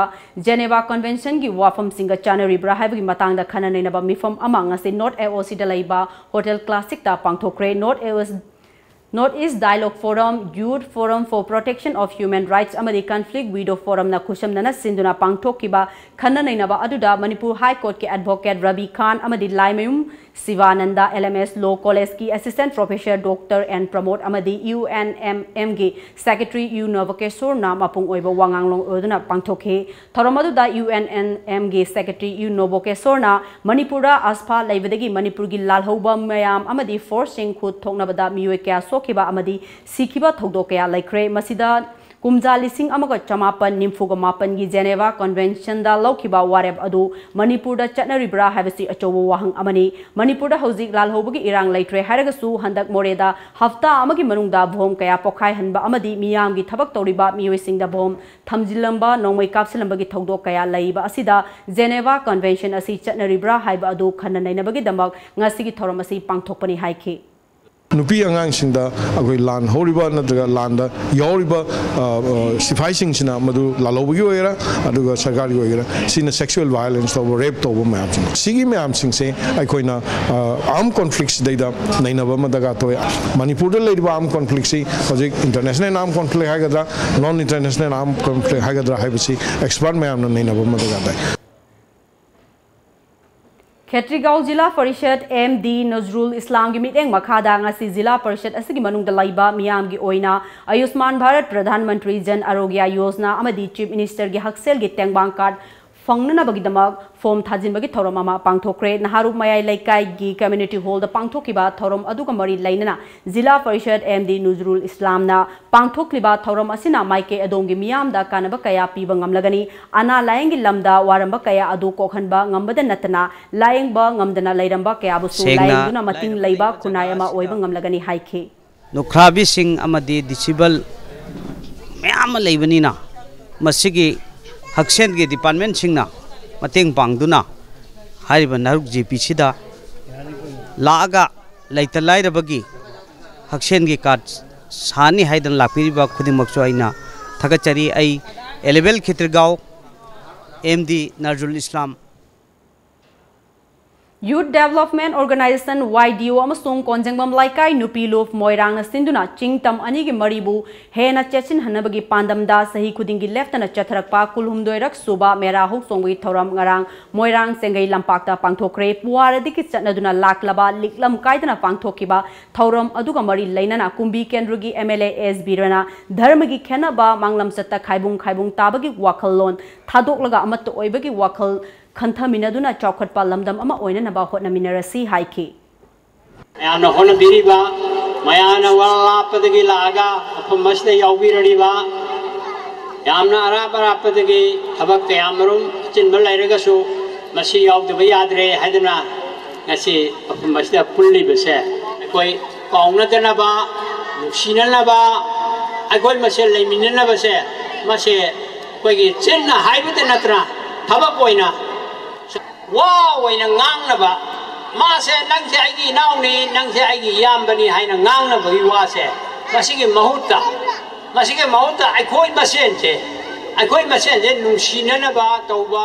ꯖꯦꯅꯦꯚꯥ ꯀꯟꯚꯦꯟꯁꯟꯒꯤ ꯋꯥꯐꯝꯁꯤꯡꯒ ꯆꯥꯟꯅꯔꯤꯕ꯭ꯔꯥ ꯍꯥꯏꯕꯒꯤ ꯃꯇꯥꯡꯗ ꯈꯟꯅ ꯅꯩꯅꯕ ꯃꯤꯐꯝ ꯑꯃ ꯉꯁꯤ ꯅꯣꯔꯠ ꯑꯦ ꯑꯣ ꯁꯤꯗ ꯂꯩꯕ ꯍꯣꯇꯦꯜ ꯀ꯭ꯂꯥꯁꯤꯛꯇ ꯄꯥꯡꯊꯣꯛꯈ꯭ꯔꯦ꯫ ꯅꯣꯔꯠ ꯑꯦ ꯑꯣ North East Dialogue Forum, Youth Forum for Protection of Human Rights ꯑꯃꯗꯤ Conflict Widow Forumꯅ ꯈꯨꯠꯁꯝꯅꯅ ꯁꯤꯟꯗꯨꯅ ꯄꯥꯡꯊꯣꯛꯈꯤꯕ ꯈꯟꯅ ꯅꯩꯅꯕ ꯑꯗꯨꯗ ꯃꯅꯤꯄꯨꯔ ꯍꯥꯏ ꯀꯣꯔꯠꯀꯤ ꯑꯦꯗꯚꯣꯀꯦꯠ ꯔꯕꯤ ꯈꯥꯟ ꯑꯃꯗꯤ ꯂꯥꯏꯃꯌꯨꯝ ꯁꯤꯕꯥꯅꯟꯗ, ꯑꯦꯜ ꯑꯦꯝ ꯑꯦꯁ ꯂꯣ ꯀꯣꯂꯦꯖꯀꯤ ꯑꯦꯁꯤꯁꯇꯦꯟꯠ ꯄ꯭ꯔꯣꯐꯦꯁꯔ ꯗꯣꯛꯇꯔ ꯑꯦꯟ ꯄ꯭ꯔꯃꯣꯗ ꯑꯃꯗꯤ ꯌꯨ ꯑꯦꯟ ꯑꯦꯝ ꯑꯦꯝꯒꯤ ꯁꯦꯀ꯭ꯔꯦꯇꯔꯤ ꯌꯨ ꯅꯣꯕꯀꯦꯁꯣꯔꯅ ꯃꯄꯨꯡ ꯑꯣꯏꯕ ꯋꯥꯉꯥꯡꯂꯣꯏ ꯑꯣꯏꯗꯨꯅ ꯄꯥꯡꯊꯣꯛꯈꯤ꯫ ꯊꯧꯔꯝ ꯑꯗꯨꯗ ꯌꯨ ꯑꯦꯟ ꯑꯦꯟ ꯑꯦꯝꯒꯤ ꯁꯦꯀ꯭ꯔꯦꯇꯔꯤ ꯌꯨ ꯅꯣꯕꯣꯀꯦꯁꯣꯔꯅ ꯃꯅꯤꯄꯨꯔꯗ ꯑꯁꯐꯥ ꯂꯩꯕꯗꯒꯤ ꯃꯅꯤꯄꯨꯔꯒꯤ ꯂꯥꯜꯍꯧꯕ ꯃꯌꯥꯝ ꯑꯃꯗꯤ ꯐꯣꯔꯁꯁꯤꯡ ꯈꯨꯠ ꯊꯣꯛꯅꯕꯗ ꯃꯤꯑꯣꯏ ꯀꯌꯥ ꯁꯣꯛꯈꯤꯕ ꯑꯃꯗꯤ ꯁꯤꯈꯤꯕ ꯊꯧꯗꯣꯛ ꯀꯌꯥ ꯂꯩꯈ꯭ꯔꯦ꯫ ꯃꯁꯤꯗ ꯀꯨꯝꯖꯥ ꯂꯤꯁꯤꯡ ꯑꯃꯒ ꯆꯃꯥꯄꯟ ꯅꯤꯐꯨꯒ ꯃꯥꯄꯟꯒꯤ ꯖꯦꯅꯦꯚꯥ ꯀꯟꯚꯦꯟꯁꯟꯗ ꯂꯧꯈꯤꯕ ꯋꯥꯔꯦꯞ ꯑꯗꯨ ꯃꯅꯤꯄꯨꯔꯗ ꯆꯠꯅꯔꯤꯕ꯭ꯔꯥ ꯍꯥꯏꯕꯁꯤ ꯑꯆꯧꯕ ꯋꯥꯍꯪ ꯑꯃꯅꯤ꯫ ꯃꯅꯤꯄꯨꯔꯗ ꯍꯧꯖꯤꯛ ꯂꯥꯜꯍꯧꯕꯒꯤ ꯏꯔꯥꯡ ꯂꯩꯇ꯭ꯔꯦ ꯍꯥꯏꯔꯒꯁꯨ, ꯍꯟꯗꯛ ꯃꯣꯔꯦꯗ ꯍꯞꯇꯥ ꯑꯃꯒꯤ ꯃꯅꯨꯡꯗ ꯕꯣꯝ ꯀꯌꯥ ꯄꯣꯈꯥꯏꯍꯟꯕ ꯑꯃꯗꯤ ꯃꯤꯌꯥꯝꯒꯤ ꯊꯕꯛ ꯇꯧꯔꯤꯕ ꯃꯤꯑꯣꯏꯁꯤꯡꯗ ꯕꯣꯝ ꯊꯝꯖꯤꯜꯂꯝꯕ, ꯅꯣꯡꯃꯩ ꯀꯥꯞꯁꯤꯜꯂꯝꯕꯒꯤ ꯊꯧꯗꯣꯛ ꯀꯌꯥ ꯂꯩꯔꯤꯕ ꯑꯁꯤꯗ ꯖꯦꯅꯦꯚꯥ ꯀꯟꯚꯦꯟꯁꯟ ꯑꯁꯤ ꯆꯠꯅꯔꯤꯕ꯭ꯔꯥ ꯍꯥꯏꯕ ꯑꯗꯨ ꯈꯟꯅ ꯅꯩꯅꯕꯒꯤꯗꯃꯛ ꯉꯁꯤꯒꯤ ꯊꯧꯔꯝ ꯑꯁꯤ ꯄꯥꯡꯊꯣꯛꯄꯅꯤ ꯍꯥꯏꯈꯤ꯫ ꯅꯨꯄꯤ ꯑꯉꯥꯡꯁꯤꯡꯗ ꯑꯩꯈꯣꯏ ꯂꯥꯟ ꯍꯧꯔꯤꯕ ꯅꯠꯇ꯭ꯔꯒ ꯂꯥꯟꯗ ꯌꯥꯎꯔꯤꯕ, ꯑ, ꯑ, ꯁꯤꯐꯥꯏꯁꯤꯡꯁꯤꯅ ꯃꯗꯨ ꯂꯥꯜꯍꯧꯕꯒꯤ ꯑꯣꯏꯒꯦꯔꯥ, ꯑꯗꯨꯒ ꯁꯔꯀꯥꯔꯒꯤ ꯑꯣꯏꯒꯦꯔꯥ, ꯁꯤꯅ sexual violence ꯇꯧꯕ, rape ꯇꯧꯕ ꯃꯌꯥꯝꯁꯤꯡ, ꯁꯤꯒꯤ ꯃꯌꯥꯝꯁꯤꯡꯁꯦ ꯑꯩꯈꯣꯏꯅ, ꯑ, armed conflictꯁꯤꯗꯩꯗ ꯅꯩꯅꯕ ꯑꯃ ꯗꯔꯀꯥꯔ ꯇꯧꯏ꯫ ꯃꯅꯤꯄꯨꯔꯗ ꯂꯩꯔꯤꯕ armed conflictꯁꯤ ꯍꯧꯖꯤꯛ international armed conflict ꯍꯥꯏꯒꯗ꯭ꯔꯥ, non international armed conflict ꯍꯥꯏꯒꯗ꯭ꯔꯥ ꯍꯥꯏꯕꯁꯤ expert ꯃꯌꯥꯝꯅ ꯅꯩꯅꯕ ꯑꯃ ꯗꯔꯀꯥꯔ ꯇꯥꯏ꯫ ꯈꯦꯇ꯭ꯔꯤꯒꯥꯎ ꯖꯤꯂꯥ ꯄꯔꯤꯁꯠ ꯑꯦꯝ ꯗꯤ ꯅꯖꯔꯨꯜ ꯏꯁꯂꯥꯝꯒꯤ ꯃꯤꯠꯌꯦꯡ ꯃꯈꯥꯗ ꯉꯁꯤ ꯖꯤꯂꯥ ꯄꯔꯤꯁꯠ ꯑꯁꯤꯒꯤ ꯃꯅꯨꯡꯗ ꯂꯩꯕ ꯃꯤꯌꯥꯝꯒꯤ ꯑꯣꯏꯅ ꯑꯌꯨꯁꯃꯥꯟ ꯚꯥꯔꯠ ꯄ꯭ꯔꯙꯥꯟ ꯃꯟꯇ꯭ꯔꯤ ꯖꯟ ꯑꯔꯣꯒ꯭ꯌ ꯌꯣꯖꯅꯥ ꯑꯃꯗꯤ ꯆꯤꯐ ꯃꯤꯅꯤꯁꯇꯔꯒꯤ ꯍꯛꯁꯦꯜꯒꯤ ꯇꯦꯡꯕꯥꯡ ꯀꯥꯔꯗ ꯐꯪꯅꯅꯕꯒꯤꯗꯃꯛ ꯐꯣꯔꯝ ꯊꯥꯖꯤꯟꯕꯒꯤ ꯊꯧꯔꯝ ꯑꯃ ꯄꯥꯡꯊꯣꯛꯈ꯭ꯔꯦ꯫ ꯅꯍꯥꯔꯨꯞ ꯃꯌꯥꯏ ꯂꯩꯀꯥꯏꯒꯤ ꯀꯝꯃ꯭ꯌꯨꯅꯤꯇꯤ ꯍꯣꯜꯗ ꯄꯥꯡꯊꯣꯛꯈꯤꯕ ꯊꯧꯔꯝ ꯑꯗꯨꯒ ꯃꯔꯤ ꯂꯩꯅꯅ ꯖꯤꯂꯥ ꯄꯔꯤꯁꯠ ꯑꯦꯝ ꯗꯤ ꯅꯨꯖꯔꯨꯜ ꯏꯁꯂꯥꯝꯅ ꯄꯥꯡꯊꯣꯛꯂꯤꯕ ꯊꯧꯔꯝ ꯑꯁꯤꯅ ꯃꯥꯏꯀꯩ ꯑꯗꯣꯝꯒꯤ ꯃꯤꯌꯥꯝꯗ ꯀꯥꯟꯅꯕ ꯀꯌꯥ ꯄꯤꯕ ꯉꯝꯂꯒꯅꯤ꯫ ꯑꯅꯥ ꯂꯥꯌꯦꯡꯒꯤ ꯂꯝꯗ ꯋꯥꯔꯝꯕ ꯀꯌꯥ ꯑꯗꯨ ꯀꯣꯛꯍꯟꯕ ꯉꯝꯕꯗ ꯅꯠꯇꯅ, ꯂꯥꯌꯦꯡꯕ ꯉꯝꯗꯅ ꯂꯩꯔꯝꯕ ꯀꯌꯥꯕꯨꯁꯨ ꯁꯦꯡꯅ ꯂꯥꯌꯦꯡꯗꯨꯅ ꯃꯇꯤꯡ ꯂꯩꯕ ꯈꯨꯟꯅꯥꯏ ꯑꯃ ꯑꯣꯏꯕ ꯉꯝꯂꯒꯅꯤ ꯍꯥꯏꯈꯤ꯫ ꯂꯨꯈ꯭ꯔꯥꯕꯤꯁꯤꯡ ꯑꯃꯗꯤ disabled ꯃꯌꯥꯝ ꯑꯃ ꯂꯩꯕꯅꯤꯅ, ꯃꯁꯤꯒꯤ ꯍꯛꯁꯦꯜꯒꯤ departmentꯁꯤꯡꯅ ꯃꯇꯦꯡ ꯄꯥꯡꯗꯨꯅ ꯍꯥꯏꯔꯤꯕ ꯅꯍꯥꯔꯨꯞ ꯖꯦ ꯄꯤꯁꯤꯗ ꯂꯥꯛꯑꯒ ꯂꯩꯇ ꯂꯥꯏꯔꯕꯒꯤ ꯍꯛꯁꯦꯜꯒꯤ ꯀꯥꯔꯗ ꯁꯥꯅꯤ ꯍꯥꯏꯗꯅ ꯂꯥꯛꯄꯤꯔꯤꯕ ꯈꯨꯗꯤꯡꯃꯛꯁꯨ ꯑꯩꯅ ꯊꯥꯒꯠꯆꯔꯤ꯫ ꯑꯩ ꯑꯦꯂꯦꯕꯦꯜ ꯈꯦꯇ꯭ꯔꯤꯒꯥꯎ, ꯑꯦꯝ ꯗꯤ ꯅꯖꯔꯨꯜ ꯏꯁꯂꯥꯝ꯫ Youth Development Organization, ꯋꯥꯏ ꯗꯤ ꯑꯣ, ꯑꯃꯁꯨꯡ ꯀꯣꯟꯖꯦꯡꯕꯝ ꯂꯩꯀꯥꯏ ꯅꯨꯄꯤ ꯂꯨꯞ ꯃꯣꯏꯔꯥꯡꯅ ꯁꯤꯟꯗꯨꯅ ꯆꯤꯡ ꯇꯝ ꯑꯅꯤꯒꯤ ꯃꯔꯤꯕꯨ ꯍꯦꯟꯅ ꯆꯦꯠꯁꯤꯟꯍꯟꯅꯕꯒꯤ ꯄꯥꯟꯗꯝꯗ ꯆꯍꯤ ꯈꯨꯗꯤꯡꯒꯤ ꯂꯦꯞꯇꯅ ꯆꯠꯊꯔꯛꯄ ꯀꯨꯟꯍꯨꯝꯗꯣꯏꯔꯛ ꯁꯨꯕ ꯃꯦꯔꯥ ꯍꯧ ꯆꯣꯡꯕꯒꯤ ꯊꯧꯔꯝ ꯉꯔꯥꯡ ꯃꯣꯏꯔꯥꯡ ꯆꯦꯡꯒꯩ ꯂꯝꯄꯥꯛꯇ ꯄꯥꯡꯊꯣꯛꯈ꯭ꯔꯦ꯫ ꯄꯨꯋꯥꯔꯗꯒꯤ ꯆꯠꯅꯗꯨꯅ ꯂꯥꯛꯂꯕ ꯂꯤꯛꯂꯝ ꯀꯥꯏꯗꯅ ꯄꯥꯡꯊꯣꯛꯈꯤꯕ ꯊꯧꯔꯝ ꯑꯗꯨꯒ ꯃꯔꯤ ꯂꯩꯅꯅ ꯀꯨꯝꯕꯤ ꯀꯦꯟꯗ꯭ꯔꯒꯤ ꯑꯦꯝ ꯑꯦꯜ ꯑꯦ ꯑꯦꯁ ꯕꯤꯔꯦꯟꯅ ꯙꯔꯃꯒꯤ ꯈꯦꯟꯅꯕ, ꯃꯥꯡꯂꯝꯆꯠꯇ ꯈꯥꯏꯕꯨꯡ ꯈꯥꯏꯕꯨꯡ ꯇꯥꯕꯒꯤ ꯋꯥꯈꯜꯂꯣꯟ ꯊꯥꯗꯣꯛꯂꯒ ꯑꯃꯠꯇ ꯑꯣꯏꯕꯒꯤ ꯋꯥꯈꯜ ꯈꯟꯊꯃꯤꯟꯅꯗꯨꯅ ꯆꯥꯎꯈꯠꯄ ꯂꯝꯗꯝ ꯑꯃ ꯑꯣꯏꯅꯅꯕ ꯍꯣꯠꯅꯃꯤꯟꯅꯔꯁꯤ ꯍꯥꯏꯈꯤ꯫ ꯃꯌꯥꯝꯅ ꯍꯣꯠꯅꯕꯤꯔꯤꯕ, ꯃꯌꯥꯝꯅ ꯋꯥꯔ ꯂꯥꯞꯄꯗꯒꯤ ꯂꯥꯛꯑꯒ ꯃꯐꯝ ꯑꯁꯤꯗ ꯌꯥꯎꯕꯤꯔꯔꯤꯕ ꯌꯥꯝꯅ ꯑꯔꯥꯞ ꯑꯔꯥꯞꯄꯗꯒꯤ ꯊꯕꯛ ꯀꯌꯥ ꯃꯔꯨꯝ ꯑꯆꯤꯟꯕ ꯂꯩꯔꯒꯁꯨ ꯃꯁꯤ ꯌꯥꯎꯗꯕ ꯌꯥꯗ꯭ꯔꯦ ꯍꯥꯏꯗꯅ ꯉꯁꯤ ꯃꯐꯝ ꯑꯁꯤꯗ ꯄꯨꯜꯂꯤꯕꯁꯦ ꯑꯩꯈꯣꯏ ꯀꯥꯎꯅꯗꯅꯕ, ꯅꯨꯡꯁꯤꯅꯅꯕ, ꯑꯩꯈꯣꯏ ꯃꯁꯦꯜ ꯂꯩꯃꯤꯟꯅꯅꯕꯁꯦ ꯃꯁꯦ ꯑꯩꯈꯣꯏꯒꯤ ꯆꯤꯟꯅ ꯍꯥꯏꯕꯇ ꯅꯠꯇꯅ ꯊꯕꯛ ꯑꯣꯏꯅ ꯋꯥ ꯑꯣꯏꯅ ꯉꯥꯡꯅꯕ, ꯃꯥꯁꯦ "ꯅꯪꯁꯦ ꯑꯩꯒꯤ ꯏꯅꯥꯎꯅꯤ, ꯅꯪꯁꯦ ꯑꯩꯒꯤ ꯏꯌꯥꯝꯕꯅꯤ" ꯍꯥꯏꯅ ꯉꯥꯡꯅꯕꯒꯤ ꯋꯥꯁꯦ ꯃꯁꯤꯒꯤ ꯃꯍꯨꯠꯇ, ꯃꯁꯤꯒꯤ ꯃꯍꯨꯠꯇ ꯑꯩꯈꯣꯏ ꯃꯁꯦꯟꯁꯦ, ꯑꯩꯈꯣꯏ ꯃꯁꯦꯟꯁꯦ ꯅꯨꯡꯁꯤꯅꯅꯕ ꯇꯧꯕ꯫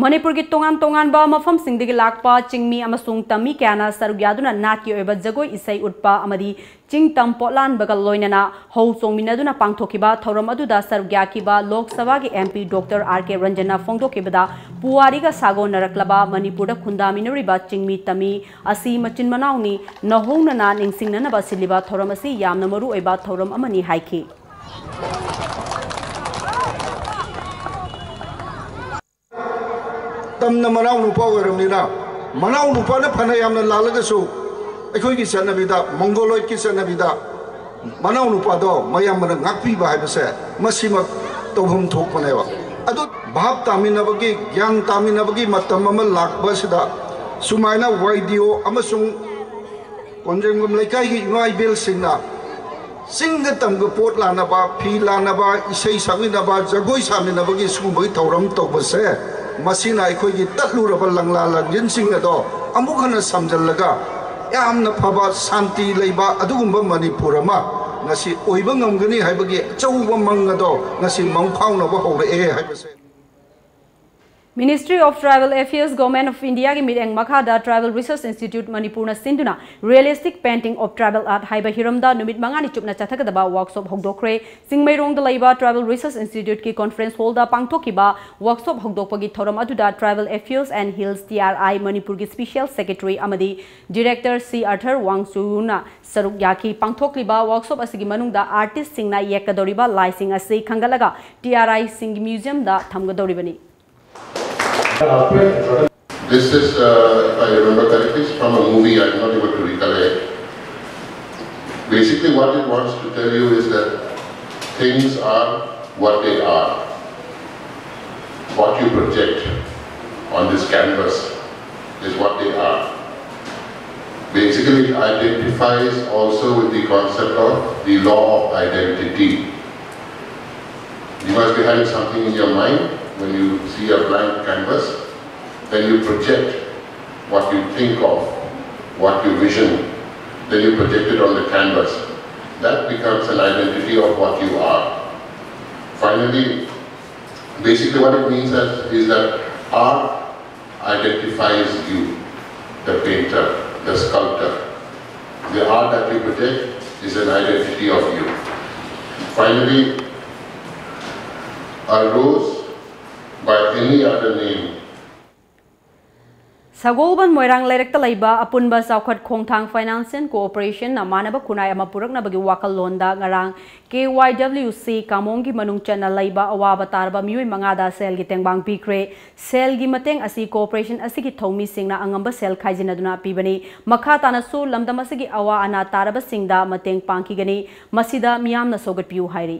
ꯃꯅꯤꯄꯨꯔꯒꯤ ꯇꯣꯉꯥꯟ ꯇꯣꯉꯥꯟꯕ ꯃꯐꯝꯁꯤꯡꯗꯒꯤ ꯂꯥꯛꯄ ꯆꯤꯡꯃꯤ ꯑꯃꯁꯨꯡ ꯇꯝꯃꯤ ꯀꯌꯥꯅ ꯁꯔꯨꯛ ꯌꯥꯗꯨꯅ ꯅꯥꯠꯀꯤ ꯑꯣꯏꯕ ꯖꯒꯣꯏ ꯏꯁꯩ ꯎꯠꯄ ꯑꯃꯗꯤ ꯆꯤꯡ ꯇꯝ ꯄꯣꯠꯂꯥꯟꯕꯒ ꯂꯣꯏꯅꯅ ꯍꯧ ꯆꯣꯡꯃꯤꯟꯅꯗꯨꯅ ꯄꯥꯡꯊꯣꯛꯈꯤꯕ ꯊꯧꯔꯝ ꯑꯗꯨꯗ ꯁꯔꯨꯛ ꯌꯥꯈꯤꯕ ꯂꯣꯛ ꯁꯚꯥꯒꯤ M P Doctor R K Ranjan ꯅ ꯐꯣꯡꯗꯣꯛꯈꯤꯕꯗ, ꯄꯨꯋꯥꯔꯤꯒ ꯁꯥꯒꯣꯟꯅꯔꯛꯂꯕ ꯃꯅꯤꯄꯨꯔꯗ ꯈꯨꯟꯗꯥꯃꯤꯟꯅꯔꯤꯕ ꯆꯤꯡꯃꯤ ꯇꯝꯃꯤ ꯑꯁꯤ ꯃꯆꯤꯟ ꯃꯅꯥꯎꯅꯤ, ꯅꯧꯍꯧꯅꯅ ꯅꯤꯡꯁꯤꯡꯅꯅꯕ ꯁꯤꯜꯂꯤꯕ ꯊꯧꯔꯝ ꯑꯁꯤ ꯌꯥꯝꯅ ꯃꯔꯨ ꯑꯣꯏꯕ ꯊꯧꯔꯝ ꯑꯃꯅꯤ ꯍꯥꯏꯈꯤ꯫ ꯇꯝꯅ ꯃꯅꯥꯎ ꯅꯨꯄꯥ ꯑꯣꯏꯔꯕꯅꯤꯅ, ꯃꯅꯥꯎ ꯅꯨꯄꯥꯅ ꯐꯅ ꯌꯥꯝꯅ ꯂꯥꯜꯂꯒꯁꯨ, ꯑꯩꯈꯣꯏꯒꯤ ꯆꯠꯅꯕꯤꯗ, ꯃꯣꯡꯒꯣꯂꯣꯏꯗꯀꯤ ꯆꯠꯅꯕꯤꯗ, ꯃꯅꯥꯎ ꯅꯨꯄꯥꯗꯣ ꯃꯌꯥꯝꯕꯅ ꯉꯥꯛꯄꯤꯕ ꯍꯥꯏꯕꯁꯦ ꯃꯁꯤꯃꯛ ꯇꯧꯐꯝ ꯊꯣꯛꯄꯅꯦꯕ꯫ ꯑꯗꯨ ꯚꯥꯞ ꯇꯥꯃꯤꯟꯅꯕꯒꯤ, ꯒ꯭ꯌꯥꯟ ꯇꯥꯃꯤꯟꯅꯕꯒꯤ ꯃꯇꯝ ꯑꯃ ꯂꯥꯛꯄ ꯑꯁꯤꯗ, ꯁꯨꯃꯥꯏꯅ Y D O ꯑꯃꯁꯨꯡ ꯀꯣꯟꯖꯦꯡꯕꯝ ꯂꯩꯀꯥꯏꯒꯤ ꯏꯃꯥ ꯏꯕꯦꯜꯁꯤꯡꯅ ꯆꯤꯡꯒ ꯇꯝꯒ ꯄꯣꯠ ꯂꯥꯟꯅꯕ, ꯐꯤ ꯂꯥꯟꯅꯕ, ꯏꯁꯩ ꯁꯛꯃꯤꯟꯅꯕ, ꯖꯒꯣꯏ ꯁꯥꯃꯤꯟꯅꯕꯒꯤ ꯁꯤꯒꯨꯝꯕꯒꯤ ꯊꯧꯔꯝ ꯇꯧꯕꯁꯦ, ꯃꯁꯤꯅ ꯑꯩꯈꯣꯏꯒꯤ ꯇꯠꯂꯨꯔꯕ ꯂꯪꯂꯥ ꯂꯪꯖꯤꯟꯁꯤꯡ ꯑꯗꯣ ꯑꯃꯨꯛ ꯍꯟꯅ ꯁꯝꯖꯜꯂꯒ, ꯌꯥꯝꯅ ꯐꯕ ꯁꯥꯟꯇꯤ ꯂꯩꯕ ꯑꯗꯨꯒꯨꯝꯕ ꯃꯅꯤꯄꯨꯔ ꯑꯃ ꯉꯁꯤ ꯑꯣꯏꯕ ꯉꯝꯒꯅꯤ ꯍꯥꯏꯕꯒꯤ ꯑꯆꯧꯕ ꯃꯪ ꯑꯗꯣ ꯉꯁꯤ ꯃꯪꯐꯥꯎꯅꯕ ꯍꯧꯔꯛꯑꯦ ꯍꯥꯏꯕꯁꯦ꯫ Ministry of Tribal Affairs, Government of India ꯒꯤ ꯃꯤꯠꯌꯦꯡ ꯃꯈꯥꯗ Tribal Research Institute ꯃꯅꯤꯄꯨꯔꯅ ꯁꯤꯟꯗꯨꯅ Realistic Painting of Tribal Art ꯍꯥꯏꯕ ꯍꯤꯔꯝꯗ ꯅꯨꯃꯤꯠ ꯃꯉꯥꯅꯤ ꯆꯨꯞꯅ ꯆꯠꯊꯒꯗꯕ workshop ꯍꯧꯗꯣꯛꯈ꯭ꯔꯦ꯫ ꯆꯤꯡꯃꯩꯔꯣꯡꯗ ꯂꯩꯕ Tribal Research Institute ꯀꯤ conference hall ꯗ ꯄꯥꯡꯊꯣꯛꯈꯤꯕ workshop ꯍꯧꯗꯣꯛꯄꯒꯤ ꯊꯧꯔꯝ ꯑꯗꯨꯗ Tribal Affairs and Hills T R I ꯃꯅꯤꯄꯨꯔꯒꯤ special secretary ꯑꯃꯗꯤ director ꯁꯤ ꯑꯔꯊꯔ ꯋꯥꯡꯆꯨꯅ ꯁꯔꯨꯛ ꯌꯥꯈꯤ꯫ ꯄꯥꯡꯊꯣꯛꯂꯤꯕ workshop ꯑꯁꯤꯒꯤ ꯃꯅꯨꯡꯗ artist ꯁꯤꯡꯅ ꯌꯦꯛꯀꯗꯧꯔꯤꯕ ꯂꯥꯏꯁꯤꯡ ꯑꯁꯤ ꯈꯟꯒꯠꯂꯒ T R I ꯁꯤꯡꯒꯤ museum the ꯊꯝꯒꯗꯧꯔꯤꯕꯅꯤ꯫ This is, uh, if I remember correctly, it's from a movie, I'm not able to recollect. Basically, what it wants to tell you is that Things are what they are. What you project on this canvas is what they are. Basically, it identifies also with the concept of the law of identity. You must be having something in your mind when you see a blank canvas, then you project what you think of, what you vision, then you project it on the canvas. That becomes an identity of what you are. Finally, basically what it means is, is that art identifies you, the painter, the sculptor. The art that you project is an identity of you. Finally, a rose by any other name. ꯁꯒꯣꯜꯕꯟ ꯃꯣꯏꯔꯥꯡ ꯂꯩꯔꯛꯇ ꯂꯩꯕ ꯑꯄꯨꯟꯕ ꯆꯥꯎꯈꯠ ꯈꯣꯡꯊꯥꯡ Finance and Cooperation ꯅ ꯃꯥꯟꯅꯕ ꯈꯨꯟꯅꯥꯏ ꯑꯃ ꯄꯨꯔꯛꯅꯕꯒꯤ ꯋꯥꯈꯜꯂꯣꯟꯗ ꯉꯔꯥꯡ K Y W C ꯀꯥꯃꯣꯡꯒꯤ ꯃꯅꯨꯡ ꯆꯟꯅ ꯂꯩꯕ ꯑꯋꯥꯕ ꯇꯥꯔꯕ ꯃꯤꯑꯣꯏ ꯃꯉꯥꯗ ꯁꯦꯜꯒꯤ ꯇꯦꯡꯕꯥꯡ ꯄꯤꯈ꯭ꯔꯦ꯫ ꯁꯦꯜꯒꯤ ꯃꯇꯦꯡ ꯑꯁꯤ corporation ꯑꯁꯤꯒꯤ ꯊꯧꯃꯤꯁꯤꯡꯅ ꯑꯉꯝꯕ ꯁꯦꯜ ꯈꯥꯏꯖꯤꯟꯅꯗꯨꯅ ꯄꯤꯕꯅꯤ꯫ ꯃꯈꯥ ꯇꯥꯅꯁꯨ ꯂꯝꯗꯝ ꯑꯁꯤꯒꯤ ꯑꯋꯥ ꯑꯅꯥ ꯇꯥꯔꯕꯁꯤꯡꯗ ꯃꯇꯦꯡ ꯄꯥꯡꯈꯤꯒꯅꯤ꯫ ꯃꯁꯤꯗ ꯃꯤꯌꯥꯝꯅ ꯁꯧꯒꯠꯄꯤꯌꯨ ꯍꯥꯏꯔꯤ꯫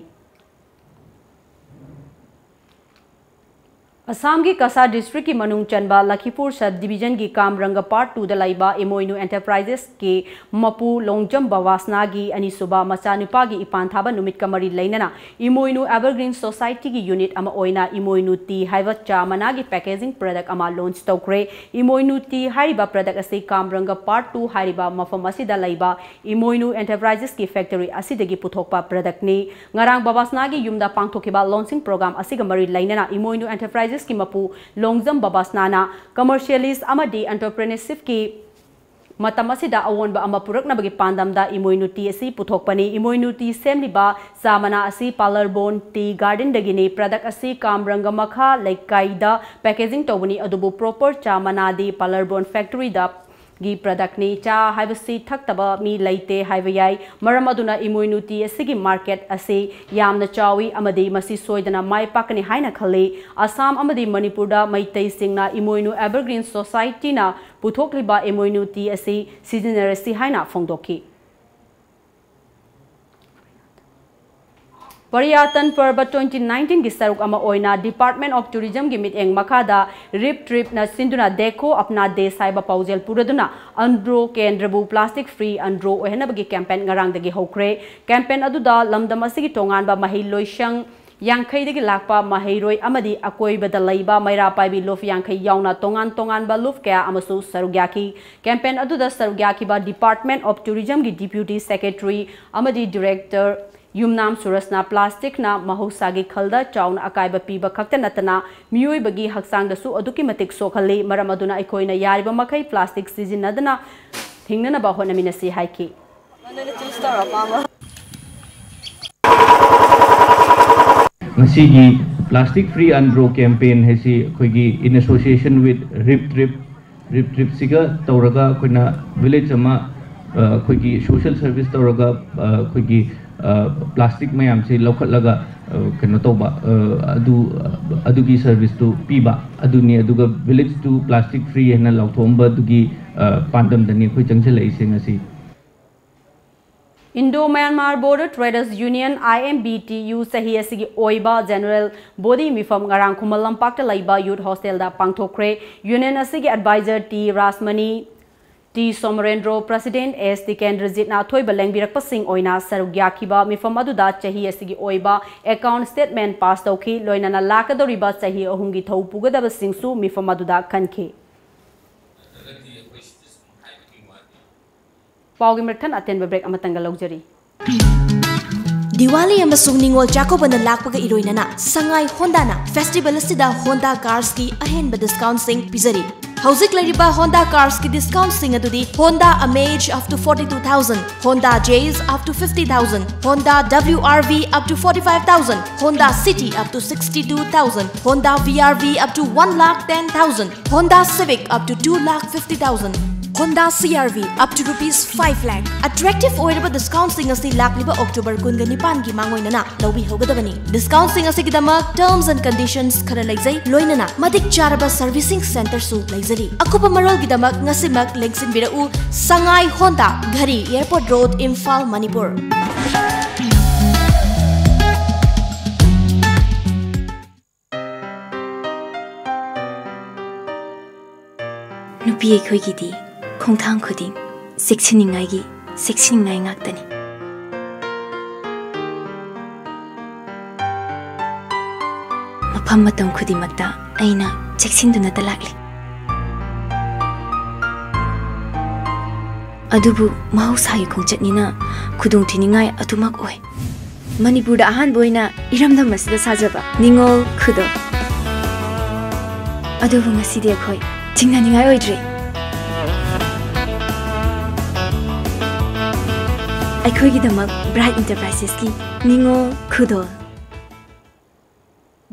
ꯑꯁꯥꯝꯒꯤ ꯀꯁꯥꯔ district ꯀꯤ ꯃꯅꯨꯡ ꯆꯟꯕ ꯂꯈꯤꯄꯨꯔ sub division ꯒꯤ ꯀꯥꯝꯔꯪꯒ part two ꯗ ꯂꯩꯕ ꯏꯃꯣꯏꯅꯨ Enterprises ꯀꯤ ꯃꯄꯨ ꯂꯣꯡꯖꯝ ꯕꯕꯥꯁꯅꯥꯒꯤ ꯑꯅꯤꯁꯨꯕ ꯃꯆꯥꯅꯨꯄꯥꯒꯤ ꯏꯄꯥꯟ ꯊꯥꯕ ꯅꯨꯃꯤꯠꯀ ꯃꯔꯤ ꯂꯩꯅꯅ ꯏꯃꯣꯏꯅꯨ Evergreen Society ꯒꯤ unit ꯑꯃ ꯑꯣꯏꯅ ꯏꯃꯣꯏꯅꯨ tea ꯍꯥꯏꯕ ꯆꯥ ꯃꯅꯥꯒꯤ packaging product ꯑꯃ launch ꯇꯧꯈ꯭ꯔꯦ꯫ ꯏꯃꯣꯏꯅꯨ tea ꯍꯥꯏꯔꯤꯕ product ꯑꯁꯤ ꯀꯥꯝꯔꯪꯒ part two ꯍꯥꯏꯔꯤꯕ ꯃꯐꯝ ꯑꯁꯤꯗ ꯂꯩꯕ ꯏꯃꯣꯏꯅꯨ Enterprises ꯀꯤ factory ꯑꯁꯤꯗꯒꯤ ꯄꯨꯊꯣꯛꯄ product ꯅꯤ꯫ ꯉꯔꯥꯡ ꯕꯕꯥꯁꯅꯥꯒꯤ ꯌꯨꯝꯗ ꯄꯥꯡꯊꯣꯛꯈꯤꯕ launching program ꯑꯁꯤꯒ ꯃꯔꯤ ꯂꯩꯅꯅ ꯏꯃꯣꯏꯅꯨ Enterprises ꯀꯤ ꯃꯄꯨ ꯂꯣꯡꯖꯝ ꯕꯕꯥꯁꯅꯥꯅ commercialist ꯑꯃꯗꯤ entrepreneurship ꯀꯤ ꯃꯇꯝ ꯑꯁꯤꯗ ꯑꯑꯣꯟꯕ ꯑꯃ ꯄꯨꯔꯛꯅꯕꯒꯤ ꯄꯥꯟꯗꯝꯗ ꯏꯃꯣꯏꯅꯨ tea ꯑꯁꯤ ꯄꯨꯊꯣꯛꯄꯅꯤ꯫ ꯏꯃꯣꯏꯅꯨ tea ꯁꯦꯝꯂꯤꯕ ꯆꯥ ꯃꯅꯥ ꯑꯁꯤ Pallarbon Tea Garden ꯗꯒꯤꯅꯤ꯫ Product ꯑꯁꯤ ꯀꯥꯝꯔꯪꯒ ꯃꯈꯥ ꯂꯩꯀꯥꯏꯗ packaging ꯇꯧꯕꯅꯤ, ꯑꯗꯨꯕꯨ proper ꯆꯥ ꯃꯅꯥꯗꯤ Pallarbon factory ꯗ ꯒꯤ product ꯅꯤ꯫ ꯆꯥ ꯍꯥꯏꯕꯁꯤ ꯊꯛꯇꯕ ꯃꯤ ꯂꯩꯇꯦ ꯍꯥꯏꯕ ꯌꯥꯏ꯫ ꯃꯔꯝ ꯑꯗꯨꯅ ꯏꯃꯣꯏꯅꯨ tea ꯑꯁꯤꯒꯤ market ꯑꯁꯤ ꯌꯥꯝꯅ ꯆꯥꯎꯏ ꯑꯃꯗꯤ ꯃꯁꯤ ꯁꯣꯏꯗꯅ ꯃꯥꯏ ꯄꯥꯛꯀꯅꯤ ꯍꯥꯏꯅ ꯈꯜꯂꯤ꯫ ꯑꯁꯥꯝ ꯑꯃꯗꯤ ꯃꯅꯤꯄꯨꯔꯗ ꯃꯩꯇꯩꯁꯤꯡꯅ ꯏꯃꯣꯏꯅꯨ Evergreen Society ꯅ ꯄꯨꯊꯣꯛꯂꯤꯕ ꯏꯃꯣꯏꯅꯨ tea ꯑꯁꯤ ꯁꯤꯖꯤꯟꯅꯔꯁꯤ ꯍꯥꯏꯅ ꯐꯣꯡꯗꯣꯛꯈꯤ꯫ Paryatan Parva twenty nineteen ꯒꯤ ꯁꯔꯨꯛ ꯑꯃ ꯑꯣꯏꯅ Department of Tourism ꯒꯤ ꯃꯤꯠꯌꯦꯡ ꯃꯈꯥꯗ ꯔꯤꯞ ꯇ꯭ꯔꯤꯞꯅ ꯁꯤꯟꯗꯨꯅ Dekho Apna Desh ꯍꯥꯏꯕ ꯄꯥꯎꯖꯦꯜ ꯄꯨꯔꯗꯨꯅ Andro ꯀꯦꯟꯗ꯭ꯔꯕꯨ plastic free Andro ꯑꯣꯏꯍꯟꯅꯕꯒꯤ campaign ꯉꯔꯥꯡꯗꯒꯤ ꯍꯧꯈ꯭ꯔꯦ꯫ Campaign ꯑꯗꯨꯗ ꯂꯝꯗꯝ ꯑꯁꯤꯒꯤ ꯇꯣꯉꯥꯟꯕ ꯃꯍꯩ ꯂꯣꯏꯁꯪ ꯌꯥꯡꯈꯩꯗꯒꯤ ꯂꯥꯛꯄ ꯃꯍꯩꯔꯣꯏ ꯑꯃꯗꯤ ꯑꯀꯣꯏꯕꯗ ꯂꯩꯕ ꯃꯩꯔꯥ ꯄꯥꯏꯕꯤ ꯂꯨꯞ ꯌꯥꯡꯈꯩ ꯌꯥꯎꯅ ꯇꯣꯉꯥꯟ ꯇꯣꯉꯥꯟꯕ ꯂꯨꯞ ꯀꯌꯥ ꯑꯃꯁꯨ ꯁꯔꯨꯛ ꯌꯥꯈꯤ꯫ Campaign ꯑꯗꯨꯗ ꯁꯔꯨꯛ ꯌꯥꯈꯤꯕ Department of Tourism ꯒꯤ Deputy Secretary ꯑꯃꯗꯤ Director ꯌꯨꯝꯅꯥꯝ ꯁꯨꯔꯖꯅ plastic ꯅ ꯃꯍꯧꯁꯥꯒꯤ ꯈꯜꯗ ꯆꯥꯎꯅ ꯑꯀꯥꯏꯕ ꯄꯤꯕ ꯈꯛꯇ ꯅꯠꯇꯅ ꯃꯤꯑꯣꯏꯕꯒꯤ ꯍꯛꯆꯥꯡꯗꯁꯨ ꯑꯗꯨꯛꯀꯤ ꯃꯇꯤꯛ ꯁꯣꯛꯍꯜꯂꯤ꯫ ꯃꯔꯝ ꯑꯗꯨꯅ ꯑꯩꯈꯣꯏꯅ ꯌꯥꯔꯤꯕ ꯃꯈꯩ plastic ꯁꯤꯖꯤꯟꯅꯗꯅ ꯍꯤꯡꯅꯅꯕ ꯍꯣꯠꯅꯃꯤꯟꯅꯁꯤ ꯍꯥꯏꯈꯤ꯫ ꯉꯁꯤꯒꯤ Plastic Free Andro Campaign ꯍꯥꯏꯁꯤ ꯑꯩꯈꯣꯏꯒꯤ in association with ꯔꯤꯞ ꯇ꯭ꯔꯤꯞ, ꯔꯤꯞ ꯇ꯭ꯔꯤꯞꯁꯤꯒ ꯇꯧꯔꯒ ꯑꯩꯈꯣꯏꯅ village ꯑꯃ, ꯑ, ꯑꯩꯈꯣꯏꯒꯤ social service ꯇꯧꯔꯒ, ꯑ, ꯑꯩꯈꯣꯏꯒꯤ, ꯑ, plastic ꯃꯌꯥꯝꯁꯦ ꯂꯧꯈꯠꯂꯒ, ꯑ, ꯀꯩꯅꯣ ꯇꯧꯕ, ꯑ, ꯑꯗꯨ, ꯑ, ꯑꯗꯨꯒꯤ service ꯇꯨ ꯄꯤꯕ ꯑꯗꯨꯅꯤ꯫ ꯑꯗꯨꯒ village ꯇꯨ plastic free ꯍꯥꯏꯅ ꯂꯥꯎꯊꯣꯛꯑꯝꯕ ꯑꯗꯨꯒꯤ, ꯑ, ꯄꯥꯟꯗꯝꯗꯅꯤ ꯑꯩꯈꯣꯏ ꯆꯪꯁꯤꯜꯂꯛꯏꯁꯦ ꯉꯁꯤ꯫ Indo Myanmar Border Traders Union, I M B T U, ꯆꯍꯤ ꯑꯁꯤꯒꯤ ꯑꯣꯏꯕ General Body ꯃꯤꯐꯝ ꯉꯔꯥꯡ ꯈꯨꯃꯟ ꯂꯝꯄꯥꯛꯇ ꯂꯩꯕ Youth Hostel ꯗ ꯄꯥꯡꯊꯣꯛꯈ꯭ꯔꯦ꯫ Union ꯑꯁꯤꯒꯤ Advisor T Rajmani, T ꯁꯣꯃꯔꯦꯟꯗ꯭ꯔꯣ, President ꯑꯦꯁ ꯇꯤꯀꯦꯟꯗ꯭ꯔꯖꯤꯠꯅ ꯑꯊꯣꯏꯕ ꯂꯦꯡꯕꯤꯔꯛꯄꯁꯤꯡ ꯑꯣꯏꯅ ꯁꯔꯨꯛ ꯌꯥꯈꯤꯕ ꯃꯤꯐꯝ ꯑꯗꯨꯗ ꯆꯍꯤ ꯑꯁꯤꯒꯤ ꯑꯣꯏꯕ account statement pass ꯇꯧꯈꯤ꯫ ꯂꯣꯏꯅꯅ ꯂꯥꯛꯀꯗꯧꯔꯤꯕ ꯆꯍꯤ ꯑꯍꯨꯝꯒꯤ ꯊꯧ ꯄꯨꯒꯗꯕꯁꯤꯡꯁꯨ ꯃꯤꯐꯝ ꯑꯗꯨꯗ ꯈꯟꯈꯤ꯫ ꯄꯥꯎꯒꯤ ꯃꯔꯛꯊꯠ ꯑꯇꯦꯟꯕ break ꯑꯃꯇꯪꯒ ꯂꯧꯖꯔꯤ꯫ ꯗꯤꯋꯥꯂꯤ ꯑꯃꯁꯨꯡ ꯅꯤꯉꯣꯜ ꯆꯥꯛꯀꯧꯕꯅ ꯂꯥꯛꯄꯒ ꯏꯔꯣꯏꯅꯅ ꯁꯉꯥꯏ ꯍꯣꯟꯗꯥꯅ festival ꯑꯁꯤꯗ Honda Carsꯀꯤ ꯑꯍꯦꯟꯕ discountꯁꯤꯡ ꯄꯤꯖꯔꯤ꯫ ꯍꯧꯖꯤꯛ ꯂꯩꯔꯤꯕ Honda Carsꯀꯤ discountꯁꯤꯡ ꯑꯗꯨꯗꯤ Honda Amaze up to forty-two thousand, Honda Jazz up to fifty thousand, Honda W R V up to forty-five thousand, Honda City up to sixty-two thousand, Honda V R V up to one lakh ten thousand, Honda Civic up to two lakh fifty thousand, Honda C R V up to rupees five lakh꯫ Attractive ꯑꯣꯏꯔꯕ discountꯁꯤꯡ ꯑꯁꯤ ꯂꯥꯛꯂꯤꯕ October ꯀꯨꯟꯒ ꯅꯤꯄꯥꯟꯒꯤ ꯃꯥꯡꯑꯣꯏꯅꯅ ꯂꯧꯕꯤꯍꯧꯒꯗꯕꯅꯤ꯫ Discountꯁꯤꯡ ꯑꯁꯤꯒꯤꯗꯃꯛ terms and conditions ꯈꯔ ꯂꯩꯖꯩ, ꯂꯣꯏꯅꯅ ꯃꯇꯤꯛ ꯆꯥꯔꯕ servicing centreꯁꯨ ꯂꯩꯖꯔꯤ꯫ ꯑꯀꯨꯞꯄ ꯃꯔꯣꯜꯒꯤꯗꯃꯛ ꯉꯁꯤꯃꯛ ꯂꯦꯡꯁꯤꯟꯕꯤꯔꯛꯎ, Sangai Honda, Ghari, Airport Road, Imphal, Manipur. ꯅꯨꯄꯤ ꯑꯩꯈꯣꯏꯒꯤꯗꯤ ꯈꯣꯡꯊꯥꯡ ꯈꯨꯗꯤꯡ ꯆꯦꯛꯁꯤꯟꯅꯤꯡꯉꯥꯏꯒꯤ ꯆꯦꯛꯁꯤꯟꯅꯤꯡꯉꯥꯏ ꯉꯥꯛꯇꯅꯤ꯫ ꯃꯐꯝ ꯃꯇꯝ ꯈꯨꯗꯤꯡꯃꯛꯇ ꯑꯩꯅ ꯆꯦꯛꯁꯤꯟꯗꯨꯅꯇ ꯂꯥꯛꯂꯤ꯫ ꯑꯗꯨꯕꯨ ꯃꯍꯧꯁꯥꯒꯤ ꯈꯣꯡꯆꯠꯅꯤꯅ ꯈꯨꯗꯣꯡꯊꯤꯅꯤꯡꯉꯥꯏ ꯑꯗꯨꯃꯛ ꯑꯣꯏ꯫ ꯃꯅꯤꯄꯨꯔꯗ ꯑꯍꯥꯟꯕ ꯑꯣꯏꯅ ꯏꯔꯝꯗꯝ ꯑꯁꯤꯗ ꯁꯥꯖꯕ ꯅꯤꯉꯣꯜ ꯈꯨꯗꯣꯜ꯫ ꯑꯗꯨꯕꯨ ꯉꯁꯤꯗꯤ ꯑꯩꯈꯣꯏ ꯆꯤꯡꯅꯅꯤꯡꯉꯥꯏ ꯑꯣꯏꯗ꯭ꯔꯦ꯫ ꯑꯩꯈꯣꯏꯒꯤꯗꯃꯛ ꯕ꯭ꯔꯥꯏꯠ ꯏꯟꯇꯔꯄ꯭ꯔꯥꯏꯁꯦꯁꯀꯤ ꯅꯤꯉꯣꯜ ꯈꯨꯗꯣꯜ꯫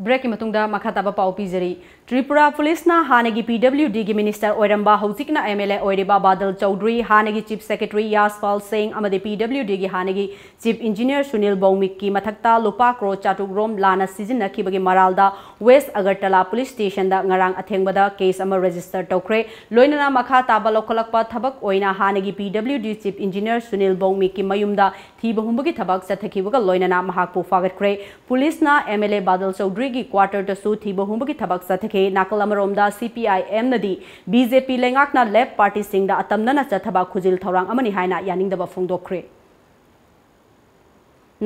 ꯕ꯭ꯔꯦꯛꯀꯤ ꯃꯇꯨꯡꯗ ꯃꯈꯥ ꯇꯥꯕ ꯄꯥꯎ ꯄꯤꯖꯔꯤ꯫ ꯇ꯭ꯔꯤꯄꯨꯔꯥ ꯄꯨꯂꯤꯁꯅ ꯍꯥꯟꯅꯒꯤ ꯄꯤ ꯗꯕ꯭ꯂꯤꯎ ꯗꯤꯒꯤ ꯃꯤꯅꯤꯁꯇꯔ ꯑꯣꯏꯔꯝꯕ, ꯍꯧꯖꯤꯛꯅ ꯑꯦꯝ ꯑꯦꯜ ꯑꯦ ꯑꯣꯏꯔꯤꯕ ꯕꯥꯗꯜ ꯆꯧꯙꯨꯔꯤ, ꯍꯥꯟꯅꯒꯤ ꯆꯤꯐ ꯁꯦꯀ꯭ꯔꯦꯇꯔꯤ ꯌꯥꯁꯄꯥꯜ ꯁꯤꯡ ꯑꯃꯗꯤ ꯄꯤ ꯗꯕ꯭ꯂꯤꯎ ꯗꯤꯒꯤ ꯍꯥꯟꯅꯒꯤ ꯆꯤꯐ ꯏꯟꯖꯤꯅꯤꯌꯔ ꯁꯨꯅꯤꯜ ꯚꯧꯃꯤꯛꯀꯤ ꯃꯊꯛꯇ ꯂꯨꯄꯥ ꯀ꯭ꯔꯣꯔ ꯆꯥꯇ꯭ꯔꯨꯛ ꯔꯣꯝ ꯂꯥꯟꯅ ꯁꯤꯖꯤꯟꯅꯈꯤꯕꯒꯤ ꯃꯔꯥꯜꯗ ꯋꯦꯁ ꯑꯒꯔꯇꯂꯥ ꯄꯨꯂꯤꯁ ꯁ꯭ꯇꯦꯁꯟꯗ ꯉꯔꯥꯡ ꯑꯊꯦꯡꯕꯗ ꯀꯦꯁ ꯑꯃ ꯔꯦꯖꯤꯁꯇꯔ ꯇꯧꯈ꯭ꯔꯦ꯫ ꯂꯣꯏꯅꯅ ꯃꯈꯥ ꯇꯥꯕ ꯂꯧꯈꯠꯂꯛꯄ ꯊꯕꯛ ꯑꯣꯏꯅ ꯍꯥꯟꯅꯒꯤ ꯄꯤ ꯗꯕ꯭ꯂꯤꯎ ꯗꯤ ꯆꯤꯐ ꯏꯟꯖꯤꯅꯤꯌꯔ ꯁꯨꯅꯤꯜ ꯚꯧꯃꯤꯛꯀꯤ ꯃꯌꯨꯝꯗ ꯊꯤꯕ ꯍꯨꯝꯕꯒꯤ ꯊꯕꯛ ꯆꯠꯊꯈꯤꯕꯒ ꯂꯣꯏꯅꯅ ꯃꯍꯥꯛꯄꯨ ꯐꯥꯒꯠꯈ꯭ꯔꯦ꯫ ꯄꯨꯂꯤꯁꯅ ꯑꯦꯝ ꯑꯦꯜ ꯑꯦ ꯕꯥꯗꯜ ꯆꯧꯙꯨꯔꯤꯒꯤ ꯀ꯭ꯋꯥꯇꯔꯗꯁꯨ ꯊꯤꯕ ꯍꯨꯝꯕꯒꯤ ꯊꯕꯛ ꯆꯠꯊꯈꯤ꯫ ꯅꯥꯀꯜ ꯑꯃꯔꯣꯝꯗ ꯁꯤ ꯄꯤ ꯑꯥꯏ ꯑꯦꯝꯅꯗꯤ ꯕꯤ ꯖꯦ ꯄꯤ ꯂꯩꯉꯥꯛꯅ ꯂꯦꯐ ꯄꯥꯔꯇꯤꯁꯤꯡꯗ ꯑꯇꯝꯅꯅ ꯆꯠꯊꯕ ꯈꯨꯖꯤꯜ ꯊꯧꯔꯥꯡ ꯑꯃꯅꯤ ꯍꯥꯏꯅ ꯌꯥꯅꯤꯡꯗꯕ ꯐꯣꯡꯗꯣꯛꯈ꯭ꯔꯦ꯫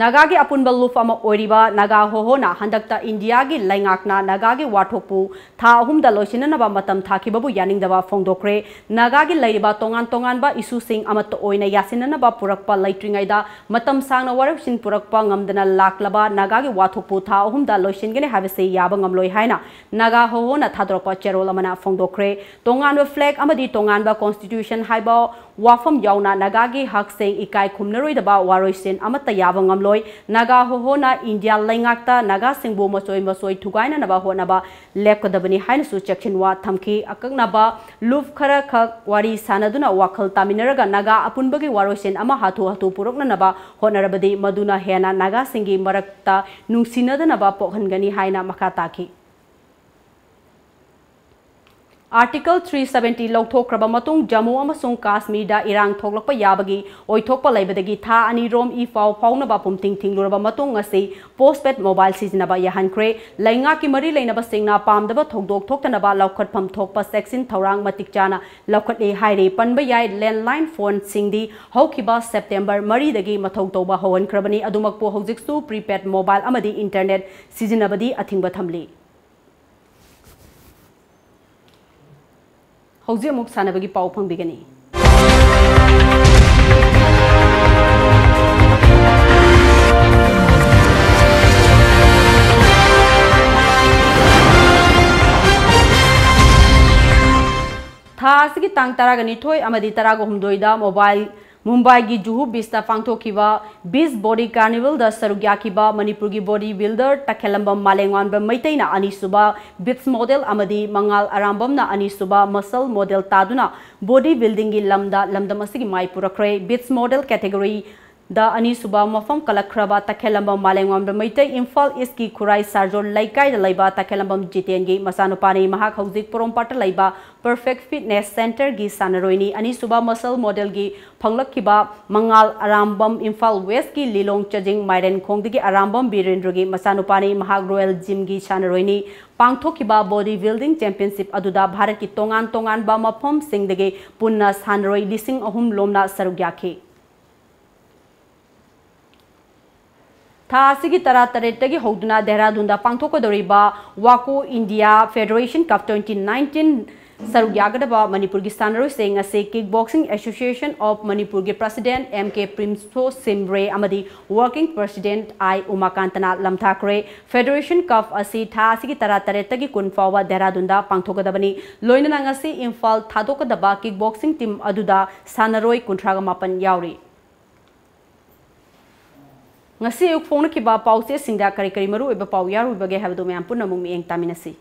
ꯅꯥꯒꯥꯒꯤ ꯑꯄꯨꯟꯕ ꯂꯨꯞ ꯑꯃ ꯑꯣꯏꯔꯤꯕ ꯅꯥꯒꯥ ꯍꯣꯍꯣꯅ ꯍꯟꯗꯛꯇ ꯏꯟꯗꯤꯌꯥꯒꯤ ꯂꯩꯉꯥꯛꯅ ꯅꯥꯒꯥꯒꯤ ꯋꯥꯊꯣꯛꯄꯨ ꯊꯥ ꯑꯍꯨꯝꯗ ꯂꯣꯏꯁꯤꯟꯅꯅꯕ ꯃꯇꯝ ꯊꯥꯈꯤꯕꯕꯨ ꯌꯥꯅꯤꯡꯗꯕ ꯐꯣꯡꯗꯣꯛꯈ꯭ꯔꯦ꯫ ꯅꯥꯒꯥꯒꯤ ꯂꯩꯔꯤꯕ ꯇꯣꯉꯥꯟ ꯇꯣꯉꯥꯟꯕ ꯏꯁꯨꯁꯤꯡ ꯑꯃꯠꯇ ꯑꯣꯏꯅ ꯌꯥꯁꯤꯟꯅꯅꯕ ꯄꯨꯔꯛꯄ ꯂꯩꯇ꯭ꯔꯤꯉꯩꯗ ꯃꯇꯝ ꯁꯥꯡꯅ ꯋꯥꯔꯦꯞꯁꯤꯟ ꯄꯨꯔꯛꯄ ꯉꯝꯗꯅ ꯂꯥꯛꯂꯕ ꯅꯥꯒꯥꯒꯤ ꯋꯥꯊꯣꯛꯄꯨ ꯊꯥ ꯑꯍꯨꯝꯗ ꯂꯣꯏꯁꯤꯟꯒꯅꯤ ꯍꯥꯏꯕꯁꯤ ꯌꯥꯕ ꯉꯝꯂꯣꯏ ꯍꯥꯏꯅ ꯅꯥꯒꯥ ꯍꯣꯍꯣꯅ ꯊꯥꯗꯣꯔꯛꯄ ꯆꯦꯔꯣꯜ ꯑꯃꯅ ꯐꯣꯡꯗꯣꯛꯈ꯭ꯔꯦ꯫ ꯇꯣꯉꯥꯟꯕ ꯐ꯭ꯂꯦꯒ ꯑꯃꯗꯤ ꯇꯣꯉꯥꯟꯕ ꯀꯣꯟꯁꯇꯤꯇ꯭ꯌꯨꯁꯟ ꯍꯥꯏꯕ ꯋꯥꯐꯝ ꯌꯥꯎꯅ ꯅꯥꯒꯥꯒꯤ ꯍꯛꯁꯤꯡ ꯏꯀꯥꯏ ꯈꯨꯝꯅꯔꯣꯏꯗꯕ ꯋꯥꯔꯣꯏꯁꯤꯟ ꯑꯃꯠꯇ ꯌꯥꯕ ꯉꯝꯂꯣꯏ꯫ ꯅꯥꯒꯥ ꯍꯣꯍꯣꯅ ꯏꯟꯗꯤꯌꯥ ꯂꯩꯉꯥꯛꯇ ꯅꯥꯒꯥꯁꯤꯡꯕꯨ ꯃꯆꯣꯏ ꯃꯆꯣꯏ ꯊꯨꯒꯥꯏꯅꯅꯕ ꯍꯣꯠꯅꯕ ꯂꯦꯞꯀꯗꯕꯅꯤ ꯍꯥꯏꯅꯁꯨ ꯆꯦꯛꯁꯤꯟꯋꯥ ꯊꯝꯈꯤ꯫ ꯑꯀꯛꯅꯕ ꯂꯨꯞ ꯈꯔꯈꯛ ꯋꯥꯔꯤ ꯁꯥꯅꯗꯨꯅ ꯋꯥꯈꯜ ꯇꯥꯃꯤꯟꯅꯔꯒ ꯅꯥꯒꯥ ꯑꯄꯨꯟꯕꯒꯤ ꯋꯥꯔꯣꯏꯁꯤꯟ ꯑꯃ ꯍꯥꯊꯨ ꯍꯥꯊꯨ ꯄꯨꯔꯛꯅꯅꯕ ꯍꯣꯠꯅꯔꯕꯗꯤ ꯃꯗꯨꯅ ꯍꯦꯟꯅ ꯅꯥꯒꯥꯁꯤꯡꯒꯤ ꯃꯔꯛꯇ ꯅꯨꯡꯁꯤꯅꯗꯅꯕ ꯄꯣꯛꯍꯟꯒꯅꯤ ꯍꯥꯏꯅ ꯃꯈꯥ ꯇꯥꯈꯤ꯫ Article three seventy ꯂꯧꯊꯣꯛꯈ꯭ꯔꯕ ꯃꯇꯨꯡ ꯖꯝꯃꯨ ꯑꯃꯁꯨꯡ ꯀꯥꯁꯃꯤꯔꯗ ꯏꯔꯥꯡ ꯊꯣꯛꯂꯛꯄ ꯌꯥꯕꯒꯤ ꯑꯣꯏꯊꯣꯛꯄ ꯂꯩꯕꯗꯒꯤ ꯊꯥ ꯑꯅꯤ ꯔꯣꯝ ꯏ ꯄꯥꯎ ꯐꯥꯎꯅꯕ ꯄꯨꯝꯊꯤꯡ ꯊꯤꯡꯂꯨꯔꯕ ꯃꯇꯨꯡ ꯉꯁꯤ postpaid mobile ꯁꯤꯖꯤꯟꯅꯕ ꯌꯥꯍꯟꯈ꯭ꯔꯦ꯫ ꯂꯩꯉꯥꯛꯀꯤ ꯃꯔꯤ ꯂꯩꯅꯕꯁꯤꯡꯅ ꯄꯥꯝꯗꯕ ꯊꯧꯗꯣꯛ ꯊꯣꯛꯇꯅꯕ ꯂꯧꯈꯠꯐꯝ ꯊꯣꯛꯄ ꯆꯦꯛꯁꯤꯟ ꯊꯧꯔꯥꯡ ꯃꯇꯤꯛ ꯆꯥꯅ ꯂꯧꯈꯠꯂꯦ ꯍꯥꯏꯔꯤ꯫ ꯄꯟꯕ ꯌꯥꯏ, landline phoneꯁꯤꯡꯗꯤ ꯍꯧꯈꯤꯕ September ꯃꯔꯤꯗꯒꯤ ꯃꯊꯧ ꯇꯧꯕ ꯍꯧꯍꯟꯈ꯭ꯔꯕꯅꯤ꯫ ꯑꯗꯨꯃꯛꯄꯨ ꯍꯧꯖꯤꯛꯁꯨ prepaid mobile ꯑꯃꯗꯤ internet ꯁꯤꯖꯤꯟꯅꯕꯗꯤ ꯑꯊꯤꯡꯕ ꯊꯝꯂꯤ꯫ ꯍꯧꯖꯤꯛ ꯑꯃꯨꯛ ꯁꯥꯟꯅꯕꯒꯤ ꯄꯥꯎ ꯐꯪꯕꯤꯒꯅꯤ꯫ ꯊꯥ ꯑꯁꯤꯒꯤ ꯇꯥꯡ ꯇꯔꯥꯒ ꯅꯤꯊꯣꯏ ꯑꯃꯗꯤ ꯇꯔꯥꯒ ꯍꯨꯝꯗꯣꯏꯗ mobile ꯃꯨꯝꯕꯥꯏꯒꯤ ꯖꯨꯍꯨ ꯕꯤꯆꯇ ꯄꯥꯡꯊꯣꯛꯈꯤꯕ Beach Body Carnivalꯗ ꯁꯔꯨꯛ ꯌꯥꯈꯤꯕ ꯃꯅꯤꯄꯨꯔꯒꯤ body builder ꯇꯈꯦꯜꯂꯝꯕꯝ ꯃꯥꯂꯦꯝꯉꯥꯟꯕ ꯃꯩꯇꯩꯅ ꯑꯅꯤꯁꯨꯕ, beach model ꯑꯃꯗꯤ ꯃꯉꯥꯜ ꯑꯔꯥꯝꯕꯝꯅ ꯑꯅꯤꯁꯨꯕ, muscle model ꯇꯥꯗꯨꯅ body buildingꯒꯤ ꯂꯝꯗ ꯂꯝꯗꯝ ꯑꯁꯤꯒꯤ ꯃꯥꯏ ꯄꯨꯔꯛꯈ꯭ꯔꯦ꯫ Beach model category ꯗ ꯑꯅꯤꯁꯨꯕ ꯃꯐꯝ ꯀꯜꯂꯛꯈ꯭ꯔꯕ ꯇꯈꯦꯜꯂꯝꯕꯝ ꯃꯥꯂꯦꯝꯉꯥꯟꯕ ꯃꯩꯇꯩ ꯏꯝꯐꯥꯜ ꯏꯁꯀꯤ ꯈꯨꯔꯥꯏ ꯁꯥꯔꯖꯣꯜ ꯂꯩꯀꯥꯏꯗ ꯂꯩꯕ ꯇꯈꯦꯜꯂꯝꯕꯝ ꯖꯤꯇꯦꯟꯒꯤ ꯃꯆꯥꯅꯨꯄꯥꯅꯤ꯫ ꯃꯍꯥꯛ ꯍꯧꯖꯤꯛ ꯄꯣꯔꯣꯝꯄꯥꯠꯇ ꯂꯩꯕ Perfect Fitness Centreꯒꯤ ꯁꯥꯟꯅꯔꯣꯏꯅꯤ꯫ ꯑꯅꯤꯁꯨꯕ muscle modelꯒꯤ ꯐꯪꯂꯛꯈꯤꯕ ꯃꯉꯥꯜ ꯑꯔꯥꯝꯕꯝ ꯏꯝꯐꯥꯜ ꯋꯦꯁꯀꯤ ꯂꯤꯂꯣꯡ ꯆꯖꯤꯡ ꯃꯥꯏꯔꯦꯟꯈꯣꯡꯗꯒꯤ ꯑꯔꯥꯝꯕꯝ ꯕꯤꯔꯦꯟꯗ꯭ꯔꯒꯤ ꯃꯆꯥꯅꯨꯄꯥꯅꯤ꯫ ꯃꯍꯥꯛ Royal Gymꯒꯤ ꯁꯥꯟꯅꯔꯣꯏꯅꯤ꯫ ꯄꯥꯡꯊꯣꯛꯈꯤꯕ body building championship ꯑꯗꯨꯗ ꯚꯥꯔꯠꯀꯤ ꯇꯣꯉꯥꯟ ꯇꯣꯉꯥꯟꯕ ꯃꯐꯝꯁꯤꯡꯗꯒꯤ ꯄꯨꯟꯅ ꯁꯥꯟꯅꯔꯣꯏ ꯂꯤꯁꯤꯡ ꯑꯍꯨꯝ ꯂꯣꯝꯅ ꯁꯔꯨꯛ ꯌꯥꯈꯤ꯫ ꯊꯥ ꯑꯁꯤꯒꯤ ꯇꯔꯥꯇꯔꯦꯠꯇꯒꯤ ꯍꯧꯗꯨꯅ ꯗꯦꯍꯔꯥꯗꯨꯟꯗ ꯄꯥꯡꯊꯣꯛꯀꯗꯧꯔꯤꯕ ꯋꯥꯀꯣ India Federation Cup twenty nineteen ꯁꯔꯨꯛ ꯌꯥꯒꯗꯕ ꯃꯅꯤꯄꯨꯔꯒꯤ ꯁꯥꯟꯅꯔꯣꯏꯁꯤꯡ ꯑꯁꯤ Kick Boxing Association of ꯃꯅꯤꯄꯨꯔꯒꯤ president M K ꯄ꯭ꯔꯤꯝꯁꯣ ꯁꯤꯝꯔꯦ ꯑꯃꯗꯤ working president I ꯎꯃꯥꯀꯥꯟꯇꯅ ꯂꯝꯊꯥꯈ꯭ꯔꯦ꯫ Federation Cup ꯑꯁꯤ ꯊꯥ ꯑꯁꯤꯒꯤ ꯇꯔꯥꯇꯔꯦꯠꯇꯒꯤ ꯀꯨꯟ ꯐꯥꯎꯕ ꯗꯦꯍꯔꯥꯗꯨꯟꯗ ꯄꯥꯡꯊꯣꯛꯀꯗꯕꯅꯤ꯫ ꯂꯣꯏꯅꯅ ꯉꯁꯤ ꯏꯝꯐꯥꯜ ꯊꯥꯗꯣꯛꯀꯗꯕ kick boxing team ꯑꯗꯨꯗ ꯁꯥꯟꯅꯔꯣꯏ ꯀꯨꯟꯊ꯭ꯔꯥꯒ ꯃꯥꯄꯟ ꯌꯥꯎꯔꯤ꯫ ꯉꯁꯤ ꯑꯌꯨꯛ ꯐꯣꯡꯅꯈꯤꯕ ꯄꯥꯎꯆꯦꯁꯤꯡꯗ ꯀꯔꯤ ꯀꯔꯤ ꯃꯔꯨꯑꯣꯏꯕ ꯄꯥꯎ ꯌꯥꯎꯔꯤꯕꯒꯦ ꯍꯥꯏꯕꯗꯨ ꯃꯌꯥꯝ ꯄꯨꯟꯅ ꯑꯃꯨꯛ ꯃꯤꯠꯌꯦꯡ ꯇꯥꯃꯤꯟꯅꯁꯤ꯫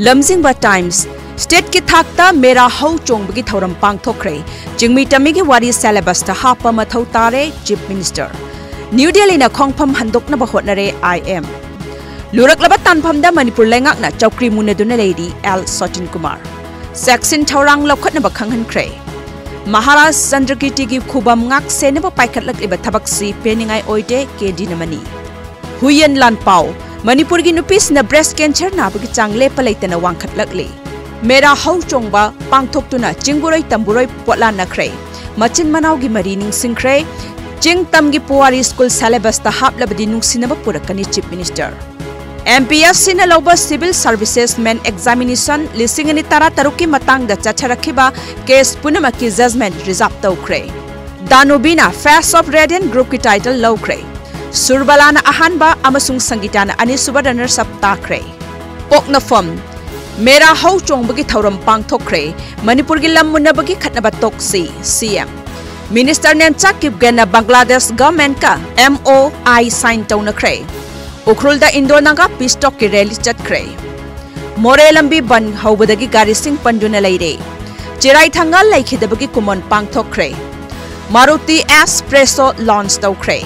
ꯂꯝꯖꯤꯡꯕ Times, stateꯀꯤ ꯊꯥꯛꯇ ꯃꯦꯔꯥ ꯍꯧ ꯆꯣꯡꯕꯒꯤ ꯊꯧꯔꯝ ꯄꯥꯡꯊꯣꯛꯈ꯭ꯔꯦ꯫ ꯆꯤꯡꯃꯤ ꯇꯝꯃꯤꯒꯤ ꯋꯥꯔꯤ syllabusꯇ ꯍꯥꯞꯄ ꯃꯊꯧ ꯇꯥꯔꯦ, Chief Minister꯫ ꯅ꯭ꯌꯨ ꯗꯦꯜꯂꯤꯅ ꯈꯣꯡꯐꯝ ꯍꯟꯗꯣꯛꯅꯕ ꯍꯣꯠꯅꯔꯦ, ꯑꯥꯏ ꯑꯦꯝ꯫ ꯂꯨꯔꯛꯂꯕ ꯇꯥꯟꯐꯝꯗ ꯃꯅꯤꯄꯨꯔ ꯂꯩꯉꯥꯛꯅ ꯆꯧꯀ꯭ꯔꯤ ꯃꯨꯟꯅꯗꯨꯅ ꯂꯩꯔꯤ, ꯑꯦꯜ ꯁꯣꯆꯤꯟ ꯀꯨꯃꯥꯔ꯫ ꯆꯦꯛꯁꯤꯟ ꯊꯧꯔꯥꯡ ꯂꯧꯈꯠꯅꯕ ꯈꯪꯍꯟꯈ꯭ꯔꯦ꯫ ꯃꯍꯥꯔꯥꯖ ꯆꯟꯗ꯭ꯔꯀꯤꯔꯇꯤꯒꯤ ꯈꯨꯕꯝ ꯉꯥꯛ ꯁꯦꯟꯅꯕ ꯄꯥꯏꯈꯠꯂꯛꯂꯤꯕ ꯊꯕꯛꯁꯤ ꯄꯦꯟꯅꯤꯡꯉꯥꯏ ꯑꯣꯏꯗꯦ, ꯀꯦ ꯗꯤꯅꯃꯅꯤ꯫ ꯍꯨꯏꯌꯦꯟ ꯂꯥꯟꯄꯥꯎ, ꯃꯅꯤꯄꯨꯔꯒꯤ ꯅꯨꯄꯤꯁꯤꯡꯅ breast cancer ꯅꯥꯕꯒꯤ ꯆꯥꯡ ꯂꯦꯞꯄ ꯂꯩꯇꯅ ꯋꯥꯡꯈꯠꯂꯛꯂꯤ꯫ ꯃꯦꯔꯥ ꯍꯧ ꯆꯣꯡꯕ ꯄꯥꯡꯊꯣꯛꯇꯨꯅ ꯆꯤꯡꯕꯨꯔꯣꯏ ꯇꯝꯕꯨꯔꯣꯏ ꯄꯣꯠꯂꯥꯟꯅꯈ꯭ꯔꯦ꯫ ꯃꯆꯤꯟ ꯃꯅꯥꯎꯒꯤ ꯃꯔꯤ ꯅꯤꯡꯁꯤꯡꯈ꯭ꯔꯦ꯫ ꯆꯤꯡ ꯇꯝꯒꯤ ꯄꯨꯋꯥꯔꯤ ꯁ꯭ꯀꯨꯜ syllabus ꯇ ꯍꯥꯞꯂꯕꯗꯤ ꯅꯨꯡꯁꯤꯅꯕ ꯄꯨꯔꯛꯀꯅꯤ, Chief Minister꯫ M P S ꯁꯤꯅ ꯂꯧꯕ civil services main examination ꯂꯤꯁꯤꯡ ꯑꯅꯤ ꯇꯔꯥꯇꯔꯨꯛꯀꯤ ꯃꯇꯥꯡꯗ ꯆꯠꯊꯔꯛꯈꯤꯕ case ꯄꯨꯝꯅꯃꯛꯀꯤ judgement reserve ꯇꯧꯈ꯭ꯔꯦ꯫ ꯗꯥꯅꯨꯕꯤꯅ Face of Radiant group ꯀꯤ title ꯂꯧꯈ꯭ꯔꯦ꯫ ꯁꯨꯔꯕꯂꯥꯅ ꯑꯍꯥꯟꯕ ꯑꯃꯁꯨꯡ ꯁꯪꯒꯤꯇꯥꯅ ꯑꯅꯤꯁꯨꯕ runners up ꯇꯥꯈ꯭ꯔꯦ꯫ ꯄꯣꯛꯅꯐꯝ, ꯃꯦꯔꯥ ꯍꯧ ꯆꯣꯡꯕꯒꯤ ꯊꯧꯔꯝ ꯄꯥꯡꯊꯣꯛꯈ꯭ꯔꯦ꯫ ꯃꯅꯤꯄꯨꯔꯒꯤ ꯂꯝ ꯃꯨꯟꯅꯕꯒꯤ ꯈꯠꯅꯕ ꯇꯣꯛꯁꯤ, ꯁꯤ ꯑꯦꯝ꯫ Minister ꯅꯦꯟꯆꯥ ꯀꯤꯞꯒꯦꯟꯅ ꯕꯪꯒ꯭ꯂꯥꯗꯦꯁ government ꯀ M O I sign ꯇꯧꯅꯈ꯭ꯔꯦ꯫ ꯎꯈ꯭ꯔꯨꯜꯗ Indo Naga peace talk ꯀꯤ rally ꯆꯠꯈ꯭ꯔꯦ꯫ ꯃꯣꯔꯦ ꯂꯝꯕꯤ ꯕꯟ ꯍꯧꯕꯗꯒꯤ ꯒꯥꯔꯤꯁꯤꯡ ꯄꯟꯗꯨꯅ ꯂꯩꯔꯦ꯫ ꯆꯤꯔꯥꯏ ꯊꯪꯒꯥꯜ ꯂꯩꯈꯤꯗꯕꯒꯤ ꯀꯨꯃꯣꯟ ꯄꯥꯡꯊꯣꯛꯈ꯭ꯔꯦ꯫ Maruti S Presso launch ꯇꯧꯈ꯭ꯔꯦ꯫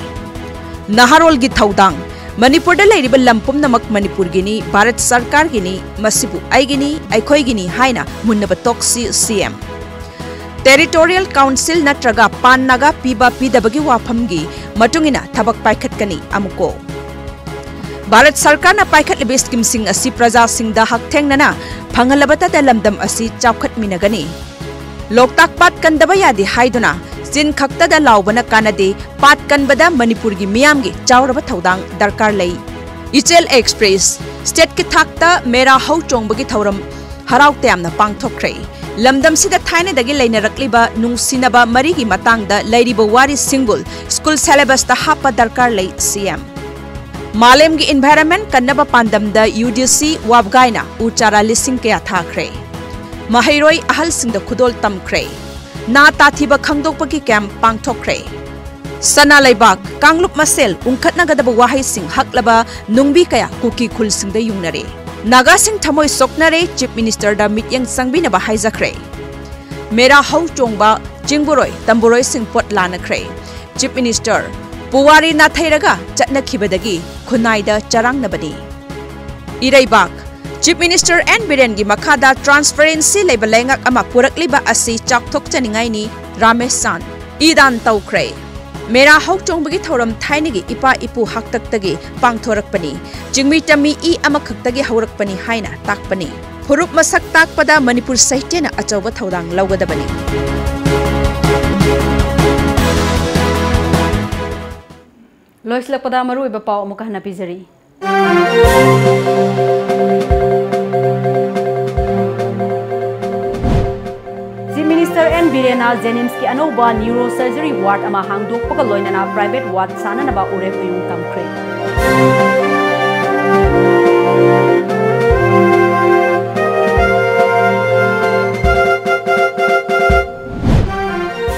ꯅꯍꯥꯔꯣꯜꯒꯤ ꯊꯧꯗꯥꯡ, ꯃꯅꯤꯄꯨꯔꯗ ꯂꯩꯔꯤꯕ ꯂꯝ ꯄꯨꯝꯅꯃꯛ ꯃꯅꯤꯄꯨꯔꯒꯤꯅꯤ, ꯚꯥꯔꯠ ꯁꯔꯀꯥꯔꯒꯤꯅꯤ, ꯃꯁꯤꯕꯨ ꯑꯩꯒꯤꯅꯤ, ꯑꯩꯈꯣꯏꯒꯤꯅꯤ ꯍꯥꯏꯅ ꯃꯨꯟꯅꯕ ꯇꯣꯛꯁꯤ, ꯁꯤ ꯑꯦꯝ꯫ Territorial Council ꯅꯠꯇ꯭ꯔꯒ ꯄꯥꯟ ꯅꯥꯒꯥ ꯄꯤꯕ ꯄꯤꯗꯕꯒꯤ ꯋꯥꯐꯝꯒꯤ ꯃꯇꯨꯡ ꯏꯟꯅ ꯊꯕꯛ ꯄꯥꯏꯈꯠꯀꯅꯤ, ꯑꯃꯨꯛꯀꯣ꯫ ꯚꯥꯔꯠ ꯁꯔꯀꯥꯔꯅ ꯄꯥꯏꯈꯠꯂꯤꯕ scheme ꯁꯤꯡ ꯑꯁꯤ ꯄ꯭ꯔꯖꯥꯁꯤꯡꯗ ꯍꯛꯊꯦꯡꯅꯅ ꯐꯪꯍꯜꯂꯕꯇꯗ ꯂꯝꯗꯝ ꯑꯁꯤ ꯆꯥꯎꯈꯠꯃꯤꯟꯅꯒꯅꯤ꯫ ꯂꯣꯛꯇꯥꯛ ꯄꯥꯠ ꯀꯟꯗꯕ ꯌꯥꯗꯦ ꯍꯥꯏꯗꯨꯅ ꯆꯤꯟ ꯈꯛꯇꯗ ꯂꯥꯎꯕꯅ ꯀꯥꯟꯅꯗꯦ, ꯄꯥꯠ ꯀꯟꯕꯗ ꯃꯅꯤꯄꯨꯔꯒꯤ ꯃꯤꯌꯥꯝꯒꯤ ꯆꯥꯎꯔꯕ ꯊꯧꯗꯥꯡ ꯗꯔꯀꯥꯔ ꯂꯩ꯫ ꯏꯆꯦꯜ Express, state ꯀꯤ ꯊꯥꯛꯇ ꯃꯦꯔꯥ ꯍꯧ ꯆꯣꯡꯕꯒꯤ ꯊꯧꯔꯝ ꯍꯔꯥꯎ ꯇꯌꯥꯝꯅ ꯄꯥꯡꯊꯣꯛꯈ꯭ꯔꯦ꯫ ꯂꯝꯗꯝꯁꯤꯗ ꯊꯥꯏꯅꯗꯒꯤ ꯂꯩꯅꯔꯛꯂꯤꯕ ꯅꯨꯡꯁꯤꯅꯕ ꯃꯔꯤꯒꯤ ꯃꯇꯥꯡꯗ ꯂꯩꯔꯤꯕ ꯋꯥꯔꯤꯁꯤꯡꯕꯨ ꯁ꯭ꯀꯨꯜ syllabus ꯇ ꯍꯥꯞꯄ ꯗꯔꯀꯥꯔ ꯂꯩ, ꯁꯤ ꯑꯦꯝ꯫ ꯃꯥꯂꯦꯝꯒꯤ environment ꯀꯟꯅꯕ ꯄꯥꯟꯗꯝꯗ ꯌꯨ ꯗꯤ ꯁꯤ ꯋꯥꯕꯒꯥꯏꯅ ꯎ ꯆꯥꯔꯥ ꯂꯤꯁꯤꯡ ꯀꯌꯥ ꯊꯥꯈ꯭ꯔꯦ꯫ ꯃꯍꯩꯔꯣꯏ ꯑꯍꯜꯁꯤꯡꯗ ꯈꯨꯗꯣꯜ ꯇꯝꯈ꯭ꯔꯦ꯫ ꯅꯥ ꯇꯥꯊꯤꯕ ꯈꯪꯗꯣꯛꯄꯒꯤ camp ꯄꯥꯡꯊꯣꯛꯈ꯭ꯔꯦ꯫ ꯁꯅꯥ ꯂꯩꯕꯥꯛ, ꯀꯥꯡꯂꯨꯞ ꯃꯁꯦꯜ ꯎꯪꯈꯠꯅꯒꯗꯕ ꯋꯥꯍꯩꯁꯤꯡ ꯍꯛꯂꯕ ꯅꯨꯡꯕꯤ ꯀꯌꯥ ꯀꯨꯀꯤ ꯈꯨꯜꯁꯤꯡꯗ ꯌꯨꯡꯅꯔꯦ꯫ ꯅꯥꯒꯥꯁꯤꯡ ꯊꯃꯣꯏ ꯁꯣꯛꯅꯔꯦ, Chief Minister ꯗ ꯃꯤꯠꯌꯦꯡ ꯆꯪꯕꯤꯅꯕ ꯍꯥꯏꯖꯈ꯭ꯔꯦ꯫ ꯃꯦꯔꯥ ꯍꯧ ꯆꯣꯡꯕ, ꯆꯤꯡꯕꯨꯔꯣꯏ, ꯇꯝꯕꯨꯔꯣꯏꯁꯤꯡ ꯄꯣꯠ ꯂꯥꯟꯅꯈ꯭ꯔꯦ꯫ Chief Minister, ꯄꯨꯋꯥꯔꯤ ꯅꯥꯊꯩꯔꯒ ꯆꯠꯅꯈꯤꯕꯗꯒꯤ ꯈꯨꯟꯅꯥꯏꯗ ꯆꯔꯥꯡꯅꯕꯅꯤ꯫ ꯏꯔꯩꯕꯥꯛ, Chief Minister N ꯕꯤꯔꯦꯟꯒꯤ ꯃꯈꯥꯗ transparency ꯂꯩꯕ ꯂꯩꯉꯥꯛ ꯑꯃ ꯄꯨꯔꯛꯂꯤꯕ ꯑꯁꯤ ꯆꯥꯎꯊꯣꯛꯆꯅꯤꯡꯉꯥꯏꯅꯤ, ꯔꯥꯃꯦꯁ ꯆꯥꯟ꯫ ꯏ ꯗꯥꯟ ꯇꯧꯈ꯭ꯔꯦ꯫ ꯃꯦꯔꯥ ꯍꯧ ꯆꯣꯡꯕꯒꯤ ꯊꯧꯔꯝ ꯊꯥꯏꯅꯒꯤ ꯏꯄꯥ ꯏꯄꯨ ꯍꯥꯛꯇꯛꯇꯒꯤ ꯄꯥꯡꯊꯣꯔꯛꯄꯅꯤ꯫ ꯆꯤꯡꯃꯤ ꯇꯝꯃꯤ ꯏ ꯑꯃꯈꯛꯇꯒꯤ ꯍꯧꯔꯛꯄꯅꯤ ꯍꯥꯏꯅ ꯇꯥꯛꯄꯅꯤ꯫ ꯐꯨꯔꯨꯞ ꯃꯁꯛ ꯇꯥꯛꯄꯗ ꯃꯅꯤꯄꯨꯔ ꯁꯥꯍꯤꯇ꯭ꯌꯅ ꯑꯆꯧꯕ ꯊꯧꯗꯥꯡ ꯂꯧꯒꯗꯕꯅꯤ꯫ ꯂꯣꯏꯁꯤꯜꯂꯛꯄꯗ ꯃꯔꯨꯑꯣꯏꯕ ꯄꯥꯎ ꯑꯃꯨꯛꯀ ꯍꯟꯅ ꯄꯤꯖꯔꯤ꯫ Chief Minister N ꯕꯤꯔꯦꯟꯅ JNIMSꯀꯤ ꯑꯅꯧꯕ neurosurgery ward ꯑꯃ ꯍꯥꯡꯗꯣꯛꯄꯒ ꯂꯣꯏꯅꯅ private ward ꯁꯥꯅꯅꯕ ꯎꯔꯦꯞ ꯎꯌꯨꯡ ꯇꯝꯈ꯭ꯔꯦ꯫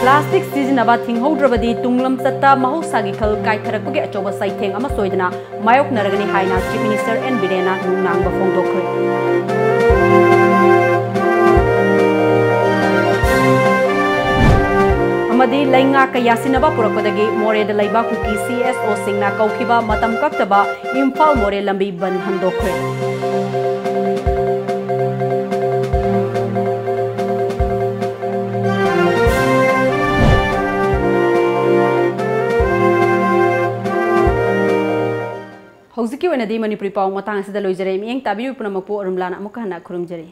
Plastic ꯁꯤꯖꯤꯟꯅꯕ ꯊꯤꯡꯍꯧꯗ꯭ꯔꯕꯗꯤ ꯇꯨꯡ ꯂꯝꯆꯠꯇ ꯃꯍꯧꯁꯥꯒꯤ ꯈꯜ ꯀꯥꯏꯊꯔꯛꯄꯒꯤ ꯑꯆꯧꯕ ꯆꯩꯊꯦꯡ ꯑꯃ ꯁꯣꯏꯗꯅ ꯃꯥꯌꯣꯛꯅꯔꯒꯅꯤ ꯍꯥꯏꯅ Chief Minister N ꯕꯤꯔꯦꯟꯅ ꯅꯨꯡꯅꯥꯡꯕ ꯐꯣꯡꯗꯣꯛꯈ꯭ꯔꯦ꯫ ꯑꯃꯗꯤ ꯂꯩꯉꯥꯛꯀ ꯌꯥꯁꯤꯟꯅꯕ ꯄꯨꯔꯛꯄꯗꯒꯤ ꯃꯣꯔꯦꯗ ꯂꯩꯕ ꯀꯨꯀꯤ CSOꯁꯤꯡꯅ ꯀꯧꯈꯤꯕ ꯃꯇꯝ ꯀꯛꯇꯕ ꯏꯝꯐꯥꯜ ꯃꯣꯔꯦ ꯂꯝꯕꯤ ꯕꯟ ꯍꯟꯗꯣꯛꯈ꯭ꯔꯦ꯫ ꯍꯧꯖꯤꯛꯀꯤ ꯑꯣꯏꯅꯗꯤ ꯃꯅꯤꯄꯨꯔꯤ ꯄꯥꯎ ꯃꯇꯥꯡ ꯑꯁꯤꯗ ꯂꯣꯏꯖꯔꯦ꯫ ꯃꯤꯠꯌꯦꯡ ꯇꯥꯕꯤꯔꯤꯕ ꯄꯨꯝꯅꯃꯛꯄꯨ ꯑꯔꯨꯝꯂꯥꯅ ꯑꯃꯨꯛꯀ ꯍꯟꯅ ꯈꯨꯔꯨꯝꯖꯔꯤ꯫